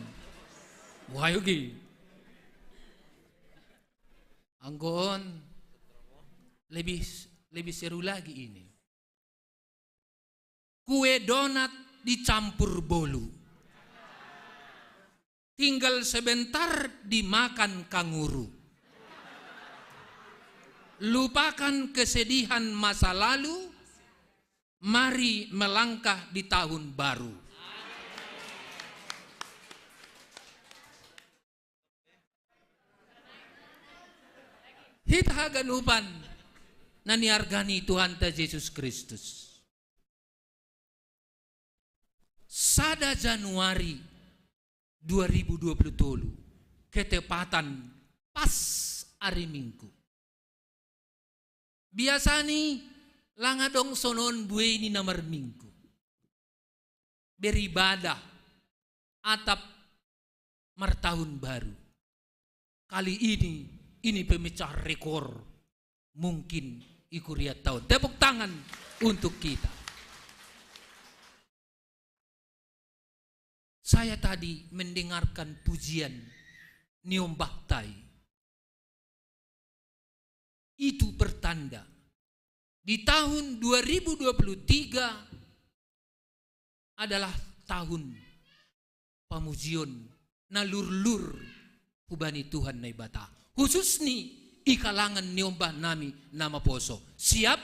Wah, yogi. Anggo on lebih, lebih seru lagi ini. Kue donat dicampur bolu. Tinggal sebentar dimakan kanguru. Lupakan kesedihan masa lalu, mari melangkah di tahun baru. Hita haganupan na niarga ni Tuhanta Jesus Kristus. Sada Januari dua ribu dua puluh tolu, ketepatan pas ari Minggu. Biasani lang adong sonon buei ni na marminggu. Beribadah, atap martahun baru. Kali ini, ini pemecah rekor. Mungkin i kuria tahun. Tepuk tangan untuk kita. Saya tadi mendengarkan pujian Niombahtai. Itu pertanda di tahun dua ribu dua puluh tiga adalah tahun pamujion na lurlur hubani Tuhan Naibata. Khusus ni i kalangan niombah nami na maposo. Siap?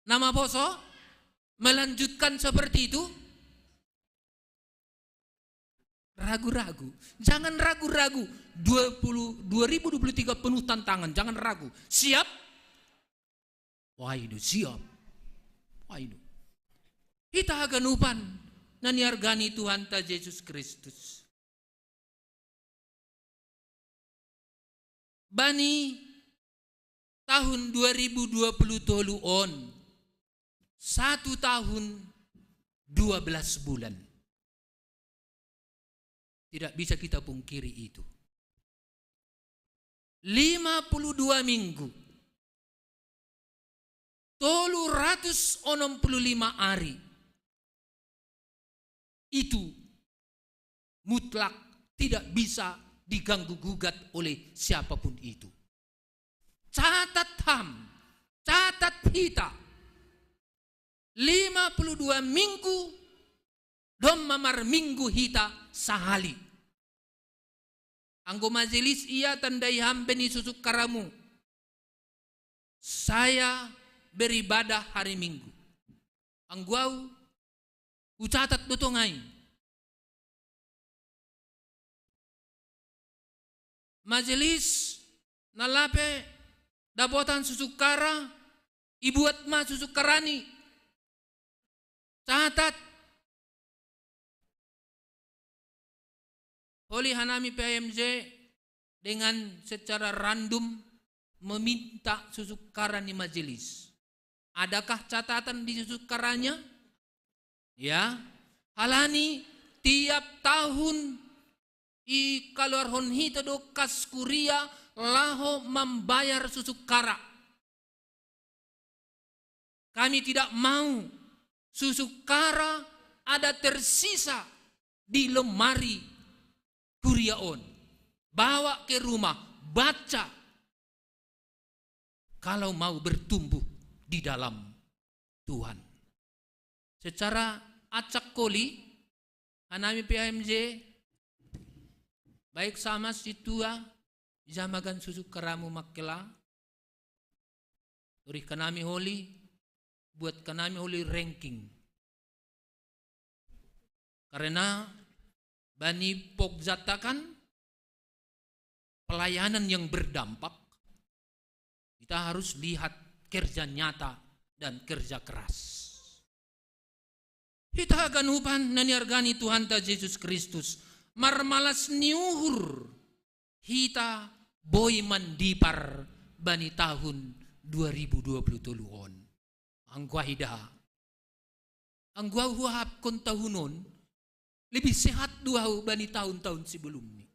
Na maposo? Melanjutkan seperti itu? Ragu-ragu. Jangan ragu-ragu. Dua puluh, dua ribu dua puluh tiga penuh tantangan. Jangan ragu. Siap? Waidu, siap. Waidu. Hita haganupan na niarga ni Tuhanta Jesus Kristus. Bani tahun dua ribu dua puluh tolu on, satu tahun dua belas bulan. Tidak bisa kita pungkiri itu. Lima puluh dua minggu, tolu ratus onom puluh lima ari, itu mutlak tidak bisa diganggu gugat oleh siapapun itu. Catat ham, catat hita, lima puluh dua minggu, domma marminggu hita sahali. Anggo majelis ia tandai ham bani susukkaramu. Saya beribadah hari Minggu. Anggo au hucatat do tongai. Majelis na lape dapotan susukkara, ibuat ma susukkarani. Catat. Holi hanami P A M J dengan secara random meminta susukkara ni majelis. Adakah catatan di susukkaranya? Ya, halani tiap tahun ikaluarhon hita do kas kuria laho mambayar susukkara. Kami tidak mau susukkara ada tersisa di lemari kuria on. Bawa ke rumah, baca. Kalau mau bertumbuh di dalam Tuhan. Secara acak holi, hanami P A M J, baik sama situa, jamagan susukkaramu makkela, torih kanami holi, buat kanami holi ranking. Karena bani pogzanta kan pelayanan yang berdampak, kita harus lihat kerja nyata dan kerja keras. Hita haganupan na niarga ni Tuhanta Jesus Kristus, marmalas ni uhur hita boi mandipar bani tahun dua ribu dua puluh tolu on. Anggo ahu da, anggo ahu huahapkon tahun on, lebih sehat do ahu bani tahun-tahun sebelumni.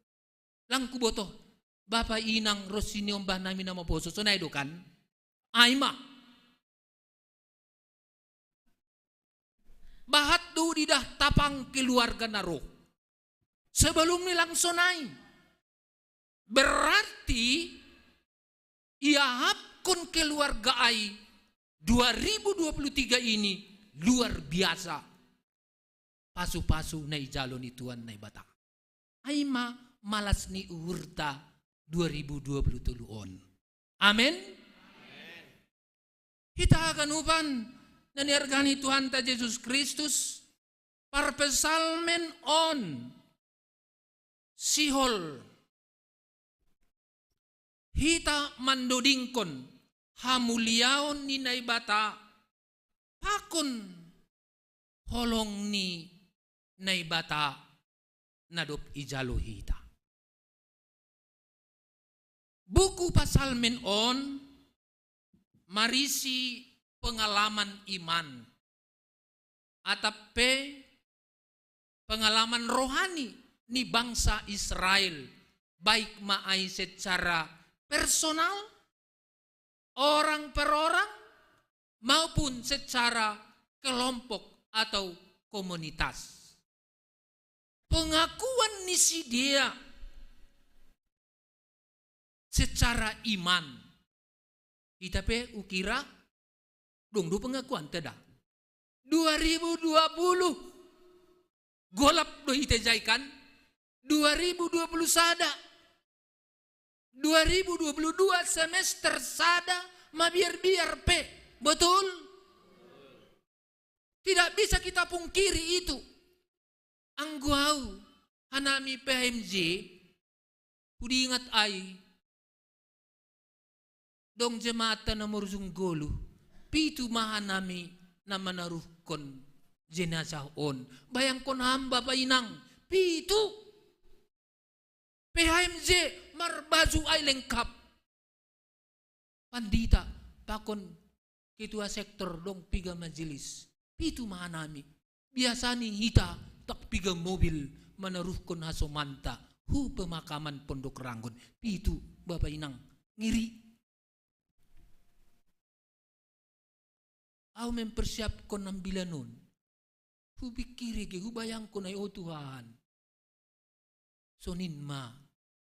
Lang huboto, bapa inang ro siniombah nami na maposo, sonai do kan? Ai ma. Bahat do didah tapang keluarga na ro. Sebelumni lang sonai. Berarti iahapkon keluarga ai dua ribu dua puluh tiga ini luar biasa. Pasu-pasu na ijalo ni Tuhan Naibata. Ai ma malas ni uhurta dua ribu dua puluh tolu on. Amen. Hita haganupan na niarga ni Tuhanta Jesus Kristus, parpsalmen on sihol hita mandodingkon hamuliaon ni Naibata pakon holong ni Naibata na dob ijalo hita. Buku Psalmen on marisi pengalaman iman atap pe pengalaman rohani ni bangsa Israel, baik ma ai secara personal, orang per orang, maupun secara kelompok atau komunitas. Pengakuan ni sidea secara iman. Hita pe hukira dong do pengakuanta da. Dua ribu dua puluh golap do hita jaikan. Dua ribu dua puluh sada, dua ribu dua puluh dua semester sada mabiar-biar pe. Betul? Tidak bisa kita pungkiri itu. Anggo au hanami P H M J, hudingat ai dong jemaat na marujung goluh, pitu ma hanami na manaruhkon jenazah on. Bayangkon ham bapa inang, pitu. P H M J marbaju ai lengkap. Pandita pakon ketua sektor dong piga majelis. Pitu ma hanami. Biasani hita tak piga mobil manaruhkon hasomanta hu pemakaman Pondok Ranggon. Pitu, bapa inang, ngeri. Au mempersiapkon ambilan on. Hupikiri ge, hubayangkon ai, o Tuhan. Sonin ma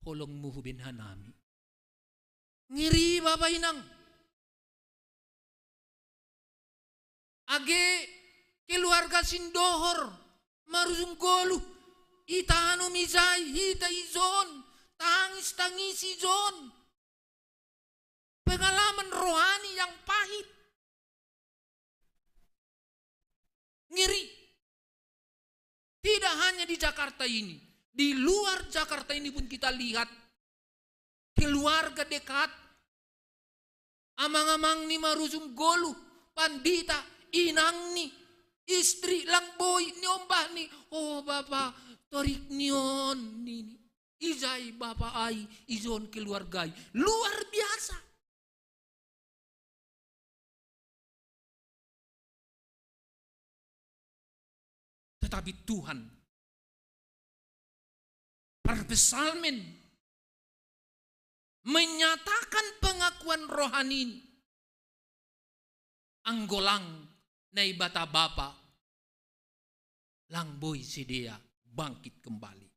holongmu hubaen hanami. Ngeri bapa inang. Age keluarga sindohor marujung goluh, ita anu mijai, hita ijon, Tangis-tangisi John. Pengalaman rohani yang pahit. Ngeri. Tidak hanya di Jakarta ini, di luar Jakarta ini pun kita lihat keluarga dekat, amang-amang ni marujung goluh, pandita, inang ni, istri lang boi ni ombah ni, oh bapa, torik ni on nini. Ijai bapa ai, ijon keluargai. Luar biasa. Tetapi Tuhan, para psalmen menyatakan pengakuan rohani ini, anggolang Naibata Bapa, lang boi sidea bangkit kembali.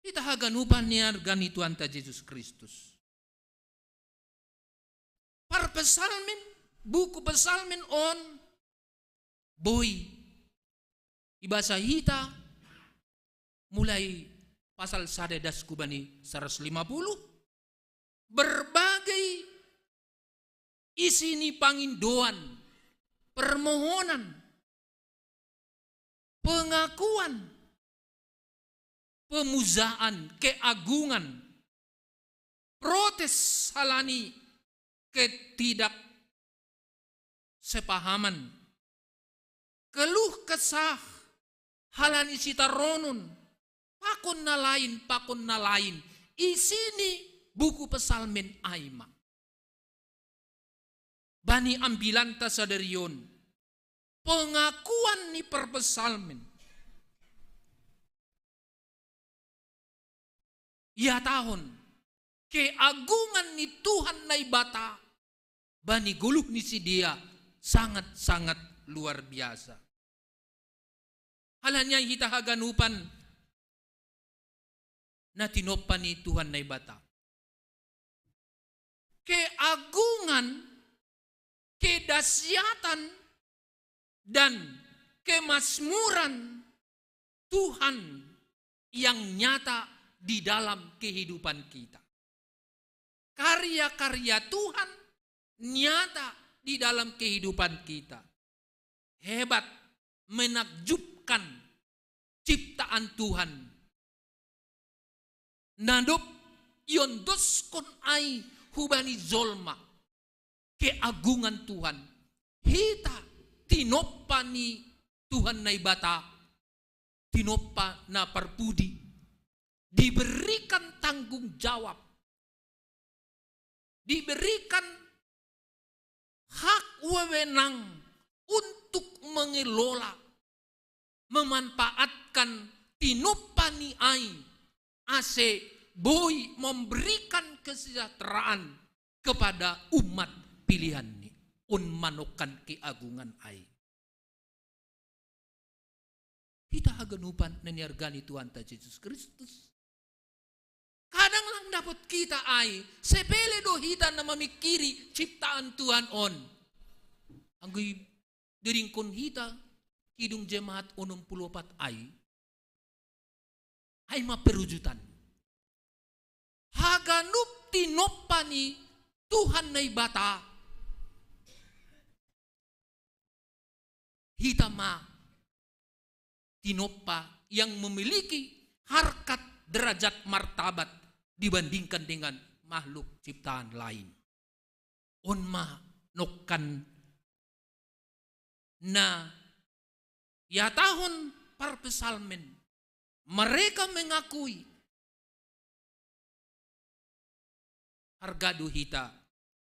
Hita haganupan ni arga ni Tuhanta Jesus Kristus. Para psalmen, buku psalmen on boi ibasa hita mulai pasal sada das kubani seratus lima puluh, berbagai isi ni pangindoan, permohonan, pengakuan, pemujaan, keagungan, protes halani ketidaksepahaman, keluh kesah halani sitaronon, pakon na lain, pakon na lain, isi ni buku psalmen ai ma. Bani ambilanta sadari on, pengakuan ni para psalmen. Ihatahon, keagungan ni Tuhan Naibata, bani goluh ni sidea sangat-sangat luar biasa. Halani ai hita haganupan na tinompa ni Tuhan Naibata. Keagungan, kedahsyatan, dan kemakmuran Tuhan yang nyata di dalam kehidupan kita. Karya-karya Tuhan nyata di dalam kehidupan kita. Hebat, menakjubkan ciptaan Tuhan. Na dob iondoskon ai hubani jolma keagungan Tuhan. Hita tinompa ni Tuhan Naibata, tinompa na parpudi, diberikan tanggung jawab, diberikan hak wewenang untuk mengelola, memanfaatkan tinompa ni ai, ase boi memberikan kesejahteraan kepada umat pilihan ni. On ma nongkan keagungan ai. Hita haganupan na niarga ni Tuhanta Jesus Kristus. Kadang lang dapot hita ai, sepele do hita na mamingkiri ciptaan Tuhan on. Anggo idiringkon hita, Kidung Jemaat onom puluh opat ai, ai ma perujutan. Haganup tinompa ni Tuhan Naibata, hita ma tinompa yang memiliki harkat derajat martabat dibandingkan dengan makhluk ciptaan lain. On ma nongkan na ihatahon para psalmen, mereka mengakui arga do hita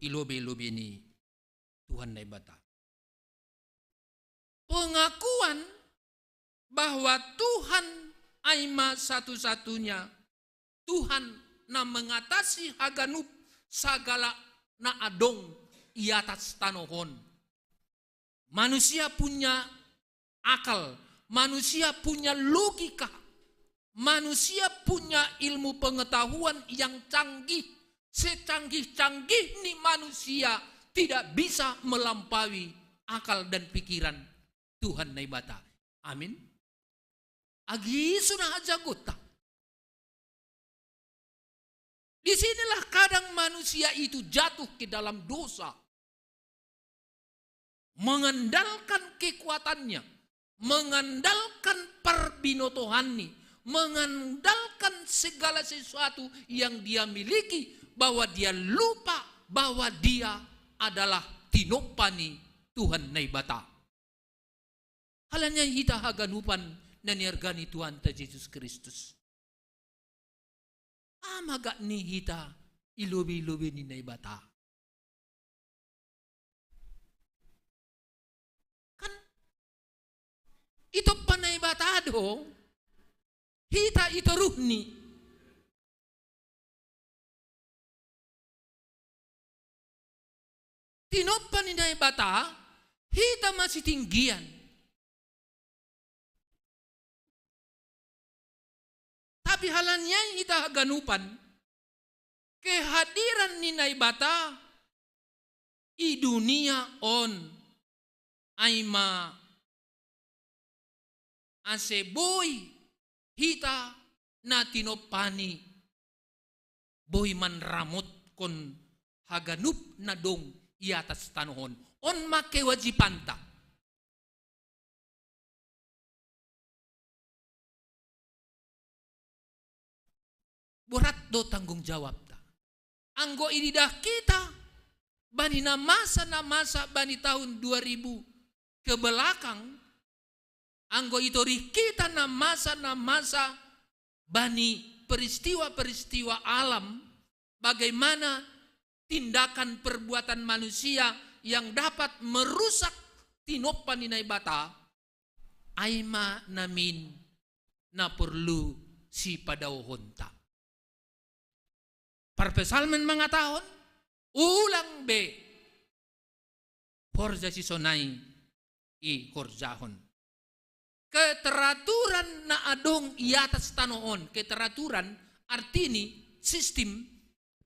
i lobei-lobei ni Tuhan Naibata. Pengakuan bahwa Tuhan ai ma satu-satunya Tuhan na mengatasi haganup sagala na adong i atas tanoh on. Manusia punya akal, manusia punya logika, manusia punya ilmu pengetahuan yang canggih, secanggih-canggih ni manusia tidak bisa melampaui akal dan pikiran Tuhan Naibata. Amin. Agi isu na hajagonta. Di sinilah kadang manusia itu jatuh ke dalam dosa. Mengandalkan kekuatannya, mengandalkan parbinotohannya, mengandalkan segala sesuatu yang dia miliki, bahwa dia lupa bahwa dia adalah tinopa ni Tuhan Naibata. Halanya hita haganupan na niarga ni Tuhanta Jesus Kristus. Amaga ni hita i lobi-lobi ni Naibata. Kan ito pa Naibata do, hita ito ruhni. Tinopa ni Naibata, hita masitinggian. Tapi halanya hita haganupan, kehadiran ni Naibata i dunia on, ai ma ase boi hita na tinopani, boi manramotkon haganup na dong i atas tanohon. On ma kewajibanta. Borat do tanggung jawabta. Anggo ididah kita bani na masa, na masa bani tahun dua ribu ke belakang, anggo itorih kita na masa, na masa bani peristiwa-peristiwa alam, bagaimana tindakan perbuatan manusia yang dapat merusak tinopa ni Naibata, ai ma namin na porlu sipadaohonta. Parpsalmen mangatahon, ulang be horja sisonai i horjahon. Keteraturan na adong i atas tano on, keteraturan artini sistem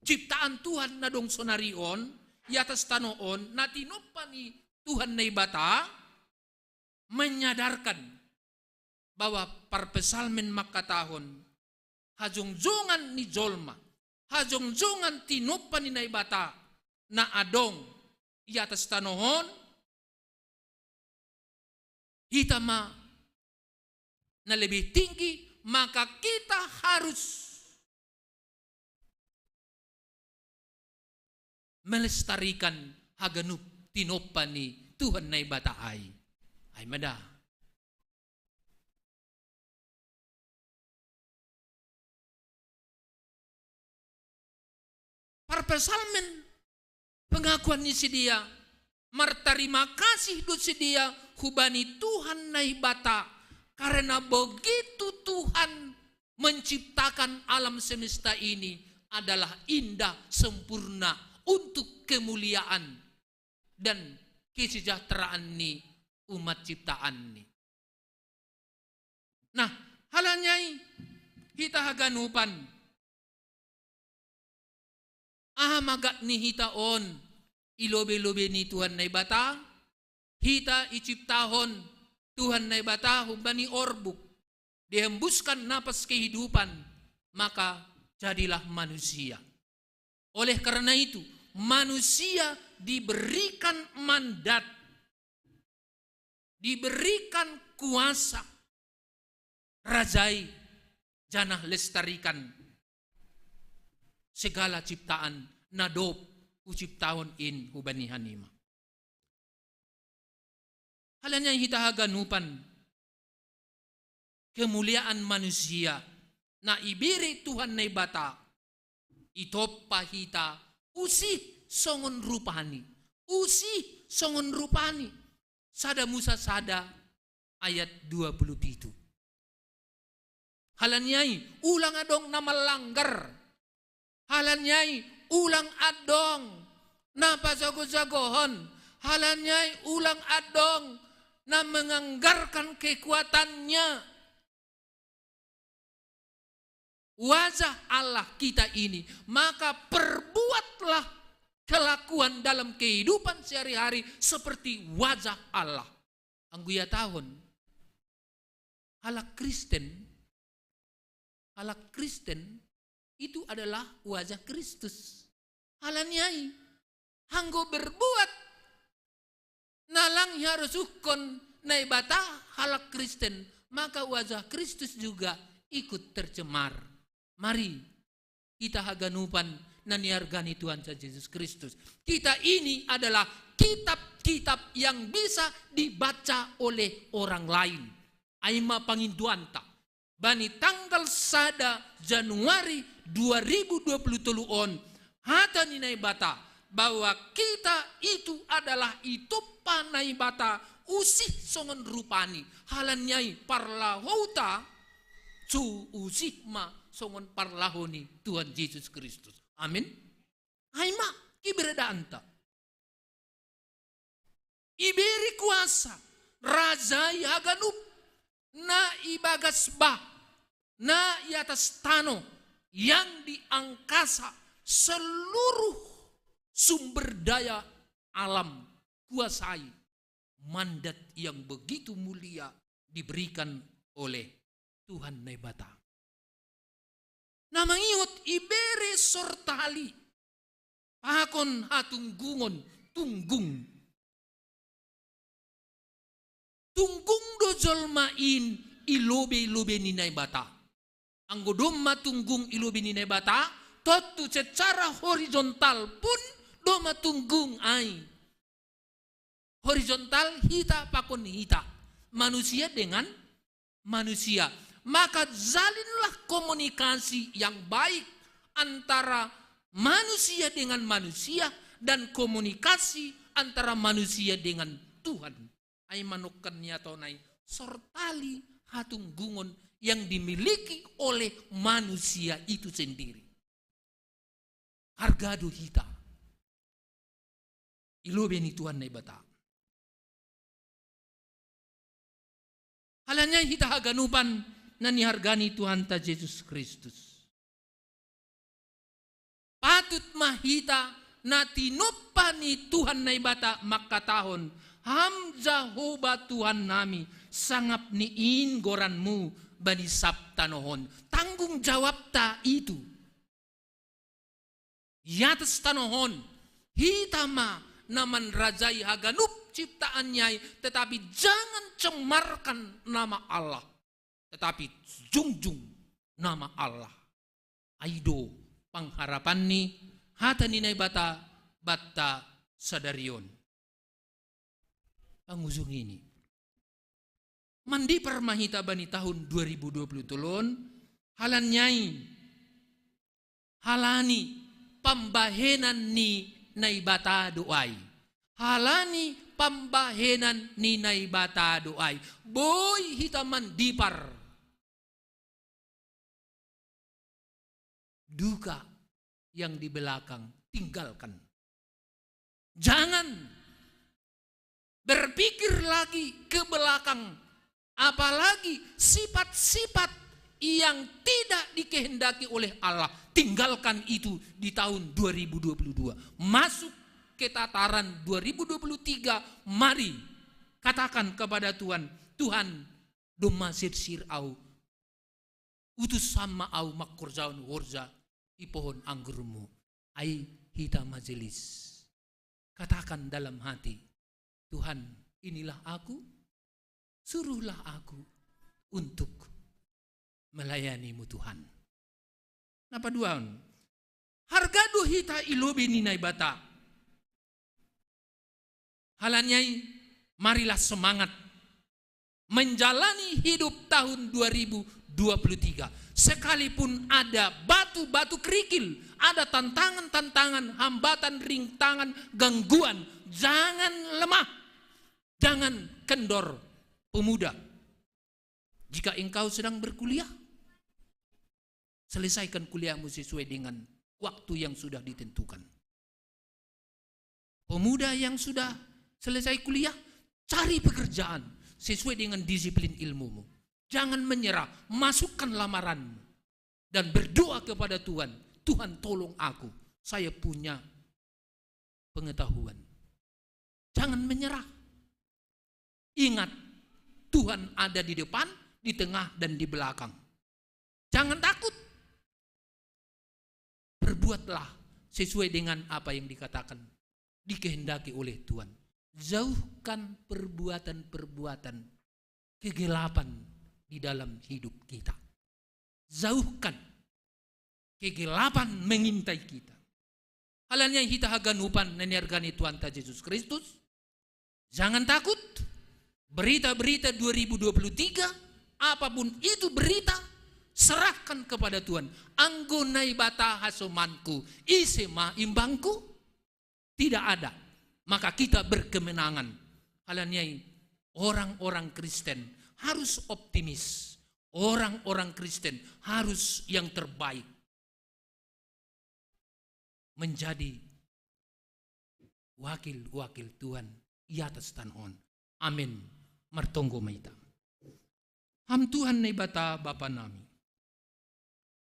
ciptaan Tuhan na dong sonari on, i atas tano on, na tinompa ni Tuhan Naibata, menyadarkan bahwa parpsalmen mangkatahon, hajongjongan ni jolma, hajongjongan tinompa ni Naibata na adong i atas tano on, hita ma na lebih tinggi, maka kita harus melestarikan haganup tinompa ni Tuhan Naibata ai. Ai ma da. Parpsalmen, pengakuan ni sidea, martarima kasih do sidea hubani Tuhan Naibata, karena begitu Tuhan menciptakan alam semesta ini adalah indah, sempurna, untuk kemuliaan dan kesejahteraan ni umat ciptaan ni. Nah, halanyai hita haganupan, aha maga ni hita on i lobe-lobe ni Tuhan Naibata? Hita iciptahon Tuhan Naibata humbani orbuk, dihembuskan napas kehidupan, maka jadilah manusia. Oleh karena itu, manusia diberikan mandat, diberikan kuasa, rajai janah lestarikan segala ciptaan na dob huciptahon in hubani hanima. Halanyai hita haganupan, kemuliaan manusia na ibere Tuhan Naibata, itompa hita usih songon rupani, usih songon rupani. Sada Musa sada ayat dua puluh pitu. Halanyai ulang adong na manlanggar. Halanyai ulang adong na pajago-jagohon. Halanyai ulang adong na menganggarkan kekuatannya. Wajah Allah kita ini, maka perbuatlah kelakuan dalam kehidupan sehari-hari seperti wajah Allah. Anggo ihatahon, halak Kristen, halak Kristen Itu adalah wajah Kristus. Halaniai, anggo berbuat na lang iharosuhon Naibata halak Kristen, maka wajah Kristus juga ikut tercemar. Mari kita haganupan na niargani Tuhan Yesus Kristus. Kita ini adalah kitab-kitab yang bisa dibaca oleh orang lain. Ai ma panginduanta. Bani tanggal sada Januari dua ribu dua puluh tolu on, hata ni Naibata bahwa kita itu adalah itompa Naibata usih songon rupani. Halaniai parlahouta tu usih ma songon parlaho ni Tuhan Yesus Kristus. Amin. Ai ma iberedaanta. Iberi kuasa, rajai haganup na ibagas bah, na i atas tano, yang di angkasa, seluruh sumber daya alam, kuasai mandat yang begitu mulia diberikan oleh Tuhan Naibata. Na mangihut ibere sortali, pakon hatunggungon, tunggung. Tunggung do jolma in i lobei-lobei ni Naibata. Anggo domma tunggung i lobei ni Naibata, tontu secara horizontal pun domma tunggung ai. Horizontal hita pakon hita, manusia dengan manusia. Maka jalinlah komunikasi yang baik antara manusia dengan manusia dan komunikasi antara manusia dengan Tuhan. Ai manungkun ni atau nai sortali hatunggungon yang dimiliki oleh manusia itu sendiri. Harga do hita i lobei ni Tuhan Naibata. Halaniai hita haganupan na niargani Tuhanta Jesus Kristus. Patut ma hita na tinompa ni Tuhan Naibata mangkatahon, Ham Jahowa Tuhan nami, sangap ni in goranmu bani sab tanohon. Tanggung jawabta itu. I atas tanohon, hita ma na manrajai haganup ciptaan ni ai, tetapi jangan cemarkan nama Allah, tetapi jungjung nama Allah. Ai do pangharapan ni hata ni Naibata banta sadari on. Pangujung ini. Mandipar ma hita bani tahun dua ribu dua puluh tolu on, halaniai, halani pambahenan ni Naibata do ai. Halani pambahenan ni Naibata do ai. Boi hita mandipar. Duka yang di belakang tinggalkan. Jangan berpikir lagi ke belakang, apalagi sifat-sifat yang tidak dikehendaki oleh Allah. Tinggalkan itu di tahun dua ribu dua puluh dua. Masuk ke tataran dua ribu dua puluh tiga, mari katakan kepada Tuhan, Tuhan, domma sirsir au, utusan ma au mangkorjahon horja i pohon anggurmu. Ai hita majelis, katakan dalam hati, Tuhan, inilah aku, suruhlah aku untuk melayanimu, Tuhan. Na paduahon, harga do hita i lobei ni Naibata. Halaniai, marilah semangat menjalani hidup tahun dua ribu dua puluh tiga. Sekalipun ada batu-batu kerikil, ada tantangan-tantangan, hambatan, rintangan, gangguan, jangan lemah, jangan kendor, pemuda. Jika engkau sedang berkuliah, selesaikan kuliahmu sesuai dengan waktu yang sudah ditentukan. Pemuda yang sudah selesai kuliah, cari pekerjaan sesuai dengan disiplin ilmumu. Jangan menyerah, masukkan lamaranmu dan berdoa kepada Tuhan, "Tuhan, tolong aku, saya punya pengetahuan." Jangan menyerah. Ingat, Tuhan ada di depan, di tengah, dan di belakang. Jangan takut. perbuatlah sesuai dengan apa yang dikatakan, dikehendaki oleh Tuhan. Jauhkan perbuatan-perbuatan kegelapan di dalam hidup kita. Jauhkan kegelapan mengintai kita. Halaniai hita haganupan na niarga ni Tuhanta Jesus Kristus, jangan takut. Berita-berita dua ribu dua puluh tiga, apapun itu berita, serahkan kepada Tuhan. Anggo Naibata hasomanku, ise ma imbangku? Tidak ada. Maka kita berkemenangan. Halaniai orang-orang Kristen harus optimis. Orang-orang Kristen harus yang terbaik. Menjadi wakil-wakil Tuhan i atas tano on. Amen. Martonggo ma hita. Ham Tuhan Naibata Bapa nami,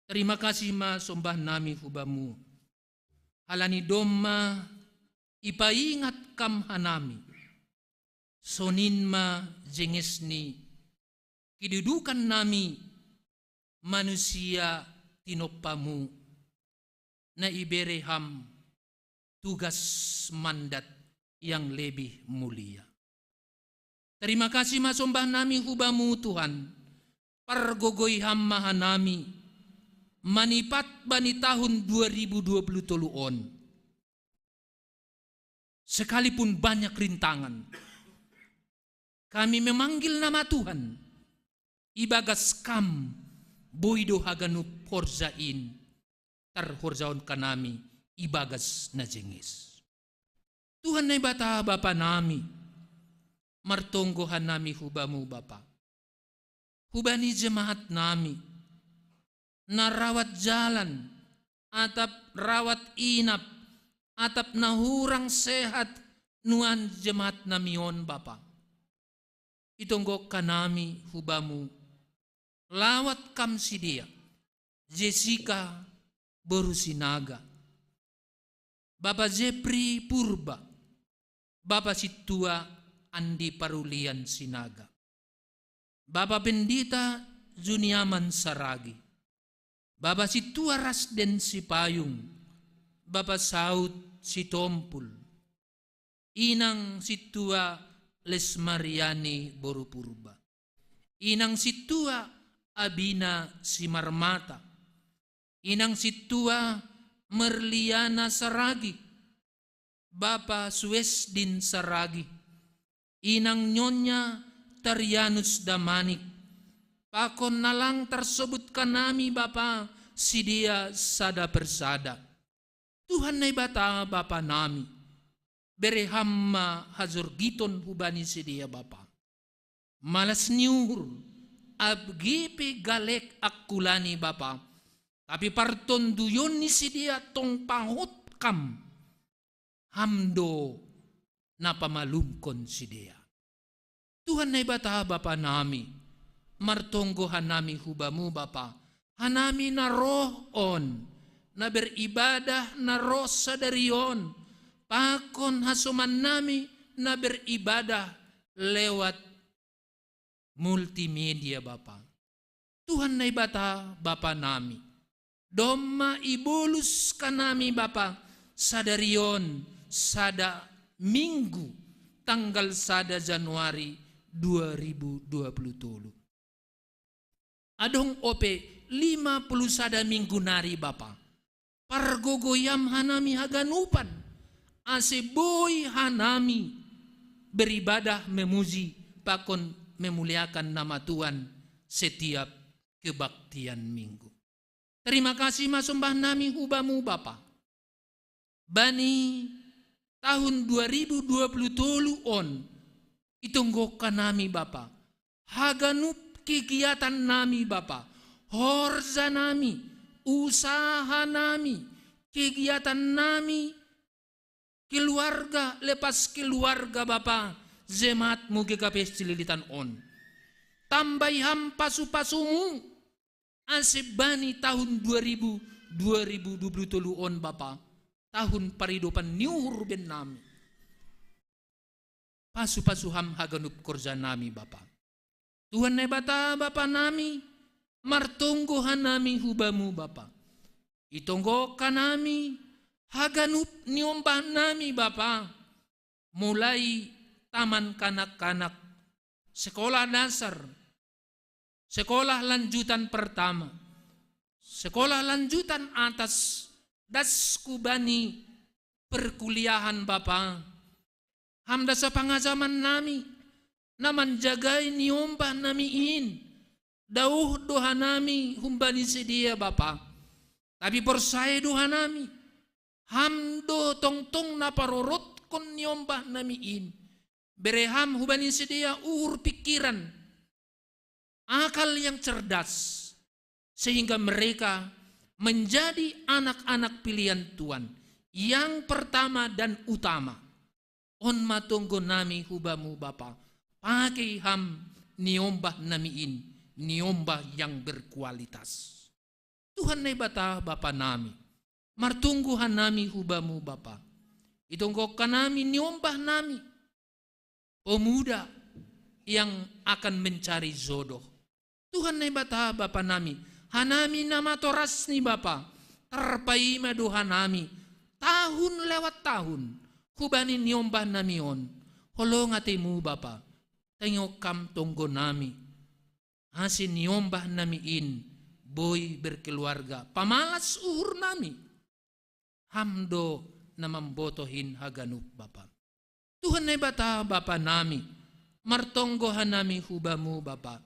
terima kasih ma sombah nami hu Bamu, halani domma ipaingat Kam hanami, sonin ma jenges ni kedudukan nami manusia tinompamu, na ibere Ham tugas, mandat yang lebih mulia. Terima kasih ma sombah nami hu Bamu Tuhan, pargogoi Ham ma hanami manipat bani tahun dua ribu dua puluh tolu on. Sekalipun banyak rintangan, kami memanggil nama Tuhan, ibagas Kam boi do haganup horja in tarhorjahon hanami ibagas na jenges. Tuhan Naibata Bapa nami, martonggo hanami hu Bamu Bapa, hubani jemaat nami, na rawat jalan, atap rawat inap, atap na hurang sehat nuan jemaat nami on Bapa. Itonggo hanami hu Bamu, lawat Kam sidea, Jessica boru Sinaga, Bapa Jepri Purba, Bapa Sintua Andi Parulian Sinaga, Bapa Pendeta Juniaman Saragi, Bapa Sintua Rasden Sipayung, Bapa Saud Sitompul, Inang Sintua Lesmariani boru Purba, Inang Sintua Abina Simarmata, Inang Sintua Merliana Saragi, Bapa Suesdin Saragi, Inang Nyonya Tarianus Damanik, pakon na lang tarsobut hanami Bapa sidea sada persada. Tuhan Naibata Bapa nami, bere Ham ma hajorgiton hubani sidea Bapa. Malas ni uhur, age pe galek angkulani Bapa, tapi partonduyon ni sidea tong pahot Kam, Ham do na pamalumkon sidea. Tuhan Naibata Bapa nami, martonggo hanami hu Bamu Bapa, hanami na roh on, na beribadah na roh sadari on, pakon hasoman nami na beribadah lewat multimedia Bapa. Tuhan Naibata Bapa nami, domma ibolus hanami Bapa sadari on sada minggu tanggal sada Januari dua ribu dua puluh tolu. Adong ope lima puluh sada minggu nari Bapa. Pargogoiam hanami haganupan, ase boi hanami beribadah memuji pakon memuliakan nama Tuhan setiap kebaktian minggu. Terima kasih ma sombah nami hu Bamu Bapa. Bani tahun dua ribu dua puluh tolu on, itonggo hanami Bapa, haganup kegiatan nami Bapa, horja nami, usaha nami, kegiatan nami, keluarga lepas keluarga Bapa, jemaat-Mu G K P S Cililitan on. Tambai Ham pasu-pasu-Mu, ase bani tahun dua ribu, dua ribu dua puluh tolu on Bapa, tahun paridopan ni uhur bennami. Pasu-pasu Ham haganup horja nami Bapa. Tuhan Naibata Bapa nami, martonggo hanami hu Bamu Bapa. Itonggo hanami haganup niombah nami Bapa, mulai taman kanak-kanak, sekolah dasar, sekolah lanjutan pertama, sekolah lanjutan atas, das ku bani perkuliahan Bapa. Ham das pangajaman nami, na manjagai niombah nami in, dauh do hanami humbani sidea Bapa. Tapi porsaya do hanami, Ham do tongtong na parorotkon niombah nami in. Bere Ham hubani sidea uhur pikiran, akal yang cerdas, sehingga mereka menjadi anak-anak pilihan Tuhan yang pertama dan utama. On ma tonggo nami hu Bamu Bapa, pake Ham niombah nami in, niombah yang berkualitas. Tuhan Naibata Bapa nami, martonggo hanami hu Bamu Bapa. Itonggo hanami niombah nami pemuda yang akan mencari jodoh. Tuhan Naibata Bapa nami, hanami na matoras ni Bapa, tarpaima do hanami tahun lewat tahun, hubani niombah nami on, holong atemu Bapa, tengok Ham tonggo nami, ase niombah nami in boi berkeluarga, pamalas uhur nami. Ham do na mambotoh in haganup Bapa. Tuhan Naibata Bapa nami, martonggo hanami hu Bamu Bapa,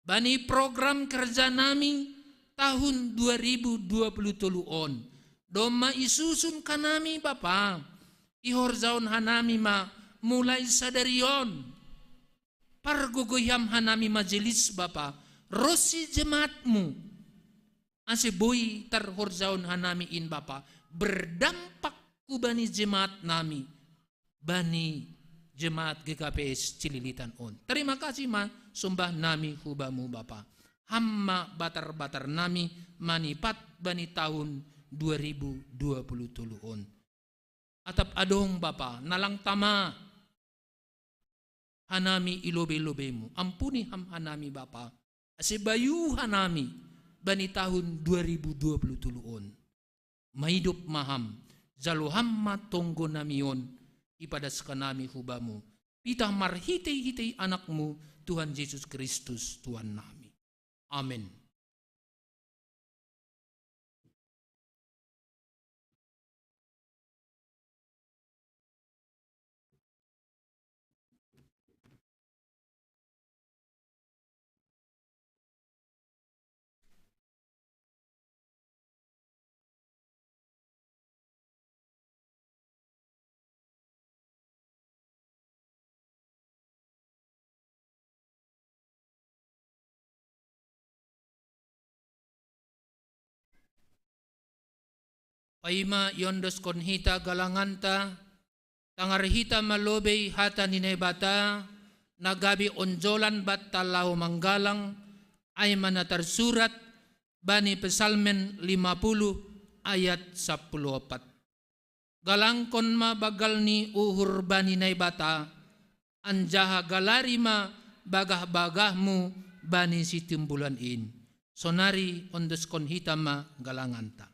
bani program kerja nami tahun dua ribu dua puluh tolu on, domma isusun hanami Bapa, ihorjahon hanami ma mulai sadari on. Pargogoi Ham hanami majelis Bapa, ronsi jemaat-Mu, ase boi tarhorjahon hanami in Bapa, berdampak hubani jemaat nami, bani jemaat G K P S Cililitan on. Terima kasih ma sombah nami hu Bamu Bapa. Ham ma batar-batar nami manipat bani tahun dua ribu dua puluh tolu on. Atap adong Bapa, na lang tama hanami i lobei-lobei-Mu. Ampuni Ham hanami Bapa, ase bayu hanami bani tahun dua ribu dua puluh tolu on. Maidop ma Ham, jalo Ham ma tonggo nami on, ipadas hanami hu Bamu, pitah marhitei-hitei Anak-Mu, Tuhan Jesus Kristus, Tuhan nami. Amen. Paima iondoskon hita galanganta, tangar hita ma lobei hata ni Naibata, na gabe onjolan banta laho manggalang, ai ma na tarsurat bani Psalmen lima puluh ayat sampulu opat. Galangkon ma banggal ni uhur bani Naibata, anjaha galari ma bagah-bagahmu bani sitimbulan in. Sonari ondoskon hita ma galanganta.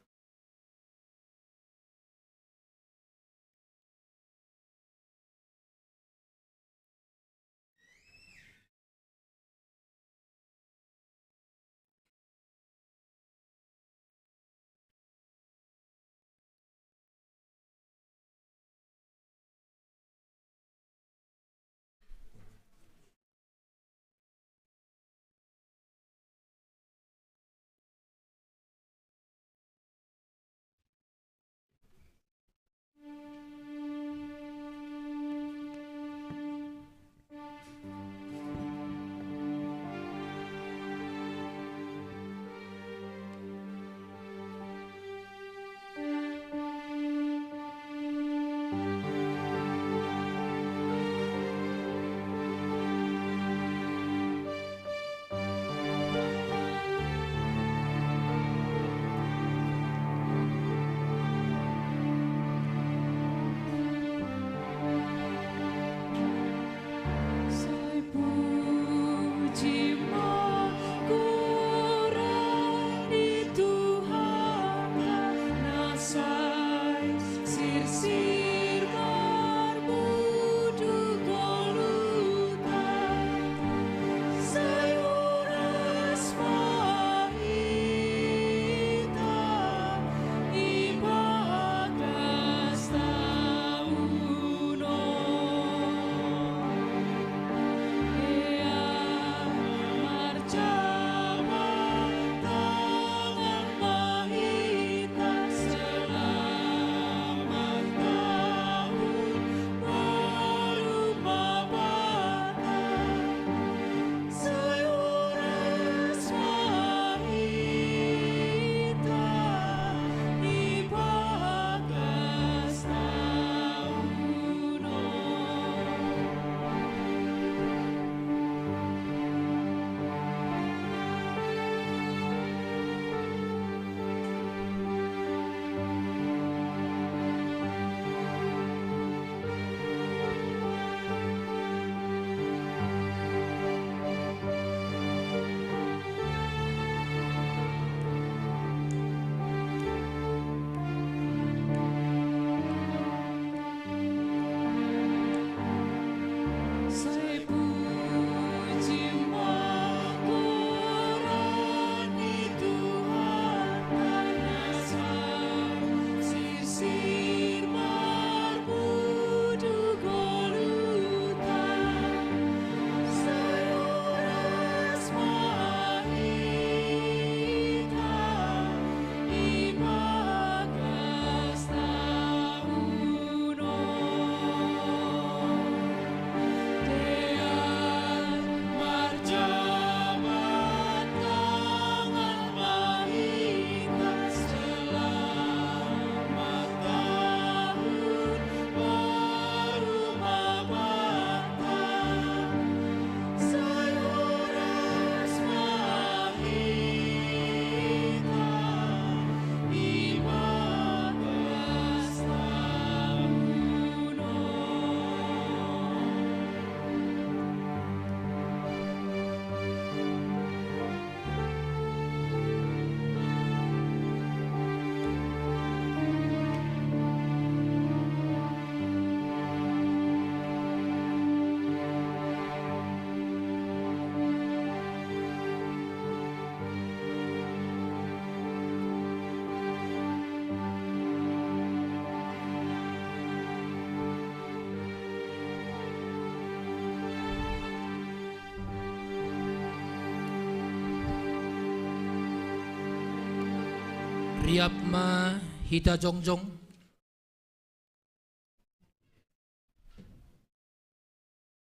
Riap ma hita jongjong.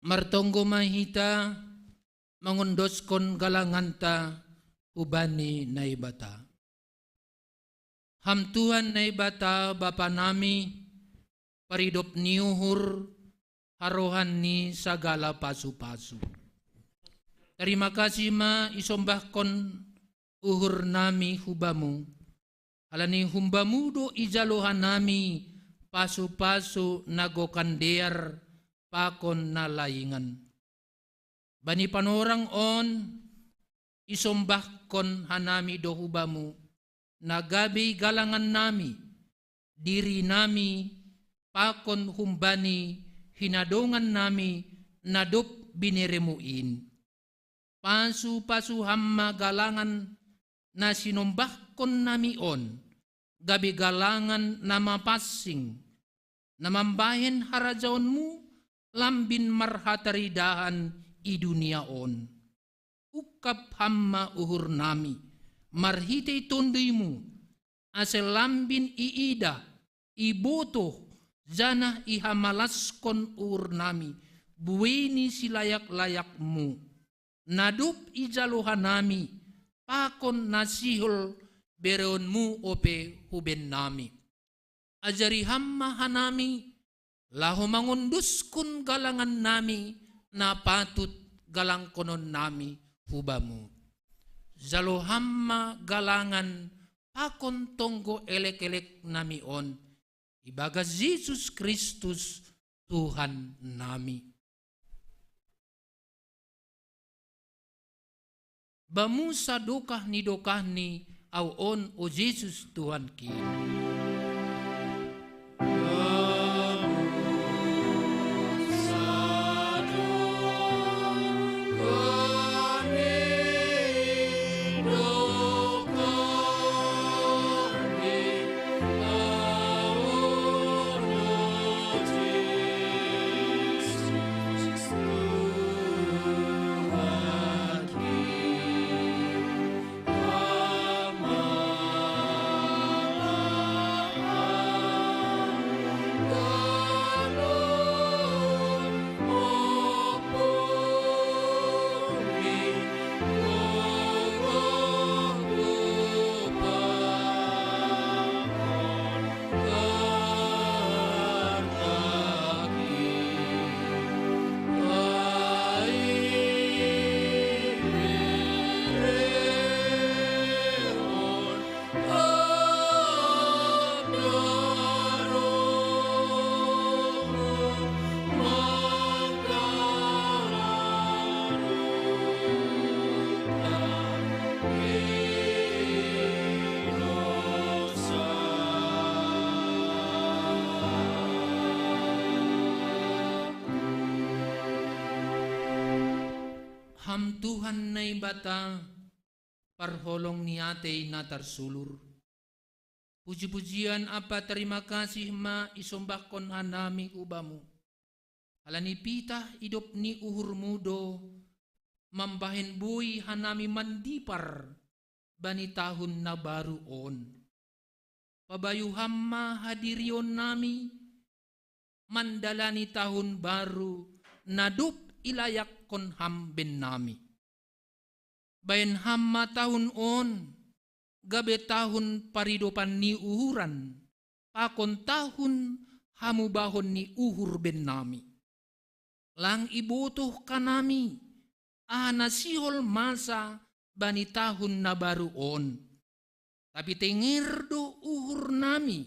Martonggo ma hita mangondoskon galanganta hubani Naibata. Ham Tuhan Naibata Bapa nami, paridop ni uhur, harohan ni sagala pasu-pasu. Tarima kasih ma isombahkon uhur nami hubamu, halani humbamu do ijalo hanami pasu-pasu na gokan dear pakon na laingan. Bani panorang on isombahkon hanami do hubamu, na gabe galangan nami, diri nami, pakon humbani hinadongan nami na dob bineremu in. Pasu-pasu ham ma galangan na sinombahkon nami on, gabe galangan na mapansing, na mambahen harajaonmu lambin marhataridahan i dunia on. Ungkap ham ma uhur nami, marhitei tonduymu, ase lambin iidah, ibotoh, janah ihamalaskon uhur nami, buei ni silayak-layakmu, na dob ijalo hanami, pakon na sihol bereonmu ope hubennami. Ajari ham ma hanami, laho mangondoskon galangan nami, na patut galangkonon nami hubamu. Jalo ham ma galangan pakon tonggo elek-elek nami on, ibagas Jesus Kristus Tuhan nami. Bamu sadokah ni dokahni ahu on, o Jesus Tuhanki. Ham Tuhan Naibata, parholong ni atei na tarsulur. Puji-pujian ampa tarima kasih ma isombahkon hanami hubamu. Halani pitah idop ni uhurmu do, mambahen boi hanami mandipar bani tahun na baru on. Pabayu ham ma hadirion nami, mandalani tahun baru na dob ilayakkon ham bennami. Bahen ham ma tahun on, gabe tahun paridopan ni uhuran, pakon tahun hamubahon ni uhur bennami. Lang ibotoh hanami, aha na sihol masa bani tahun na baru on. Tapi tenger do uhur nami,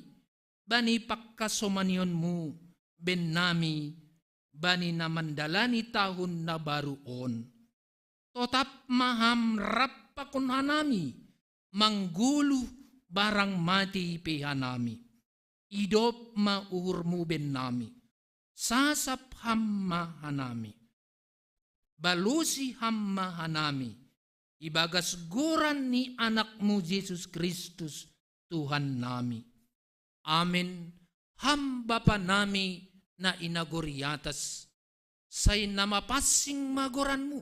bani pangkasomanionmu bennami, bani na mandalani tahun na baru on. Totap ma ham rap pakon hanami, manggoluh barang matei pe hanami. Idop ma uhurmu bennami, sasap ham ma hanami. Balosi ham ma hanami, ibagas goran ni Anakmu Jesus Kristus, Tuhan nami. Amen. Ham Bapa nami na i nagori atas, sai na mapansing ma goranmu,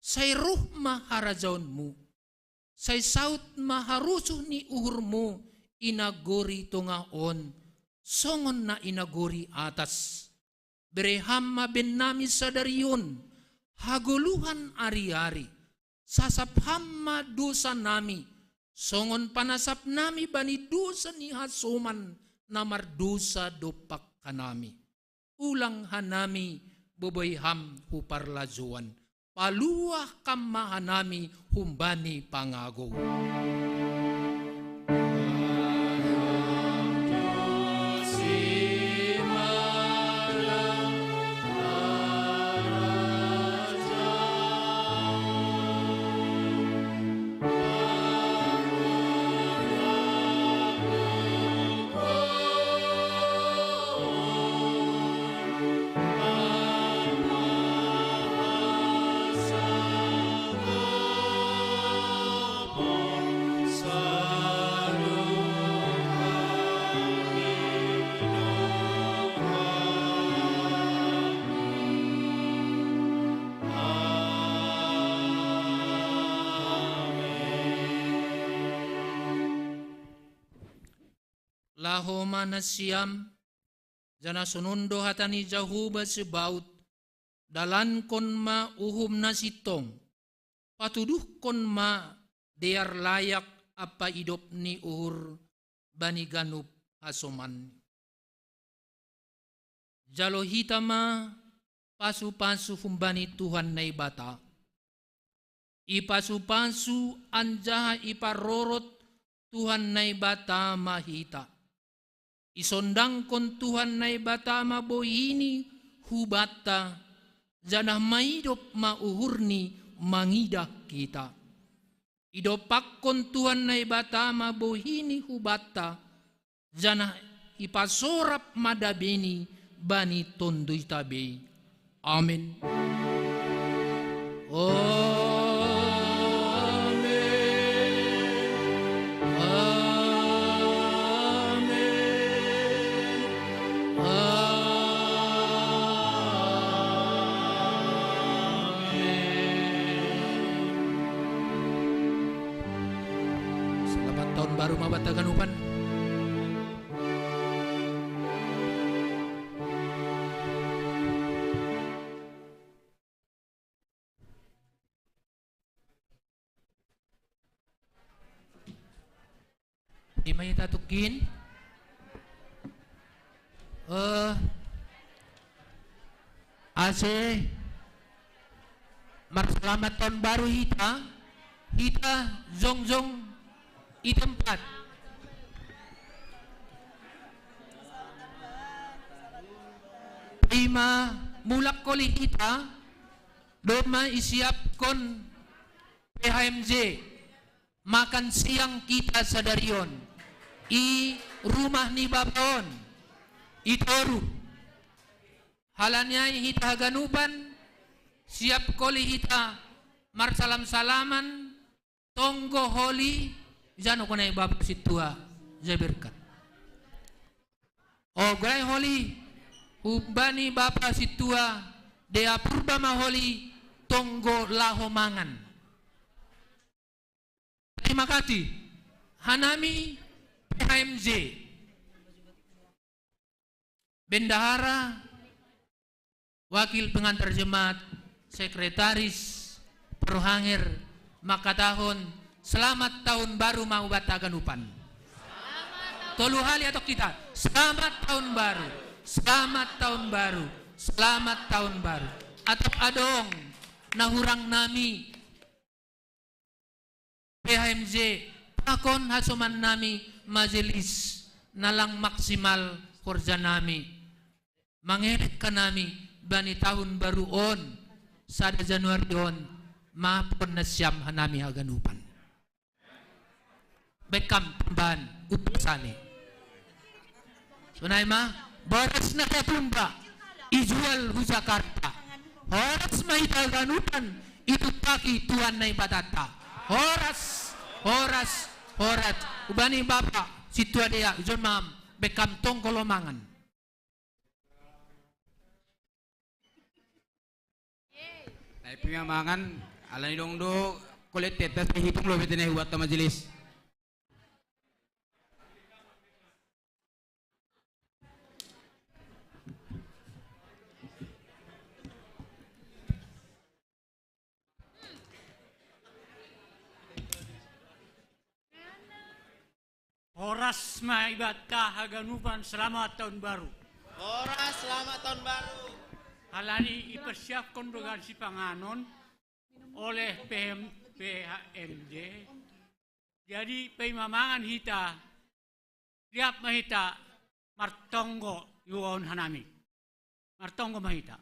sai roh ma harajaonmu, Sai saut ma harosuh ni uhurmu i nagori tongah on, songon na i nagori atas. Bere Ham ma bennami sadari on, hagoluhan ari-ari. Sasap Ham ma dosanami, songon panasapnami bani dosa ni hasoman na mardosa dompak hanami. Ulang hanami bebei Ham hu parlajouan, paluah Kam ma hanami humbani pangagou. Laho ma nasiam, janah sonon do hata ni Jahowa Zebaot, dalankon ma uhum na sintong, patuduhkon ma dear layak ampa idop ni uhur bani ganup hasomanni. Jalo hita ma pasu-pasu humbani Tuhan Naibata. Ipasu-pasu anjaha iparorot Tuhan Naibata ma hita. Isondangkon Tuhan Naibata ma bohini hubanta, janah maidop ma uhurni mangidah hita. Idompakkon Tuhan Naibata ma bohini hubanta, janah ipasorap ma dabeni bani tonduyta be. Amen. Amen. Amen. Selamat tahun baru ma banta haganupan. Ima hita tungkin. Eh, ase marsalamat tahun baru hita, hita jongjong i tempat. Ima mulak holi hita, domma isiapkon P H M J makan siang hita sadari on i rumah ni bapa on i toru. Halani ai hita haganupan siap holi hita marsalam-salaman, tonggo holi, jano kona i bapa sintua, jaberkat. O, gorai holi humbani bapa sintua Dea Purba ma holi, tonggo laho mangan. Terima kasih. Hanami P H M J. Bendahara, wakil pengantar jemaat, sekretaris, Prohanger, mangkatahon selamat tahun baru ma hubanta haganupan. Tolu hali atau kita, selamat tahun baru, selamat tahun baru, selamat tahun baru. Atap adong na hurang nami, P H M J, pakon hasoman nami majelis na lang maksimal horja nami. Mangelek hanami bani tahun baru on, sada Januari on, maafkon nasiam hanami haganupan. Bahen Ham tambahan umpasa ni. Sonai ma, boras na katumba ijual hu Jakarta. Horas ma hita haganupan itumpaki Tuhan Naibatanta. Horas, horas, horas. Hubani bapa sintua Dea, jon ma Ham, bahen Ham tonggo laho mangan. Nai pe ma mangan, alani dong do Kollekte, tes hitung lo betene huat ta majelis. Horas ma ibanta haganupan, selamat tahun baru. Horas, selamat tahun baru. Halani ipersiapkon do gansi panganon oleh P M, P H M J. Jadi paima mangan hita, liap ma hita, martonggo iuon hanami. Martonggo ma hita.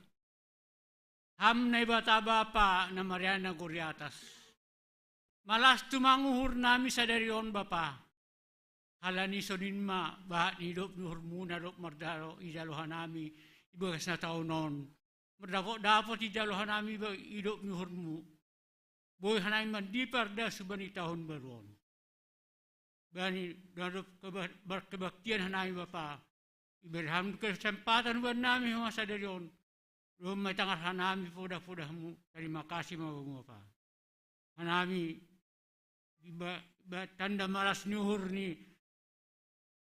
Ham Naibata Bapa na mariana gor i atas, malas tumang uhur nami sadari on Bapa. Halani sonin ma bahat ni idop ni uhurmu na dob mardalo ijalo hanami ibagas na taon on. Mardapot-dapot ijalo hanami ba-, idop ni uhurmu. Boi hanami mandipar das hubani tahun baru on. Bani na dob keba-, markebaktian hanami Bapa, ibere ham kesempatan hubannami homa sadari on. Dohot ma itangar hanami poda-podahmu, tarima kasih ma bamu Bapa. Hanami iba-, iba-, tanda malas ni uhur ni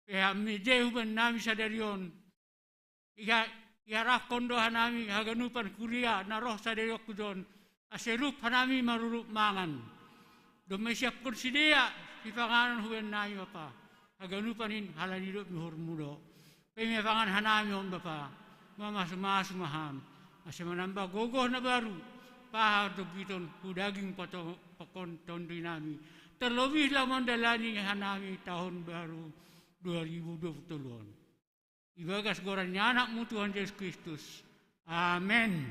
P H M J hubannami sadari on. Iha-, iarahkon do hanami haganupan kuria na roh sadari on hujon, ase rup hanami marurup mangan. Domma isiapkon sidea sipanganon hubannami Bapa, haganupan in halani idop ni uhurmu do. Paima pangan hanami on Bapa, mamasu-masu ma ham, ase manamba gogoh na baru paha dogiton hu daging pato-, pakon tondinami, terlebih laho mandalani hanami tahun baru dua ribu dua puluh tolu on. Ibagas goran ni Anakmu Tuhan Jesus Kristus. Amen.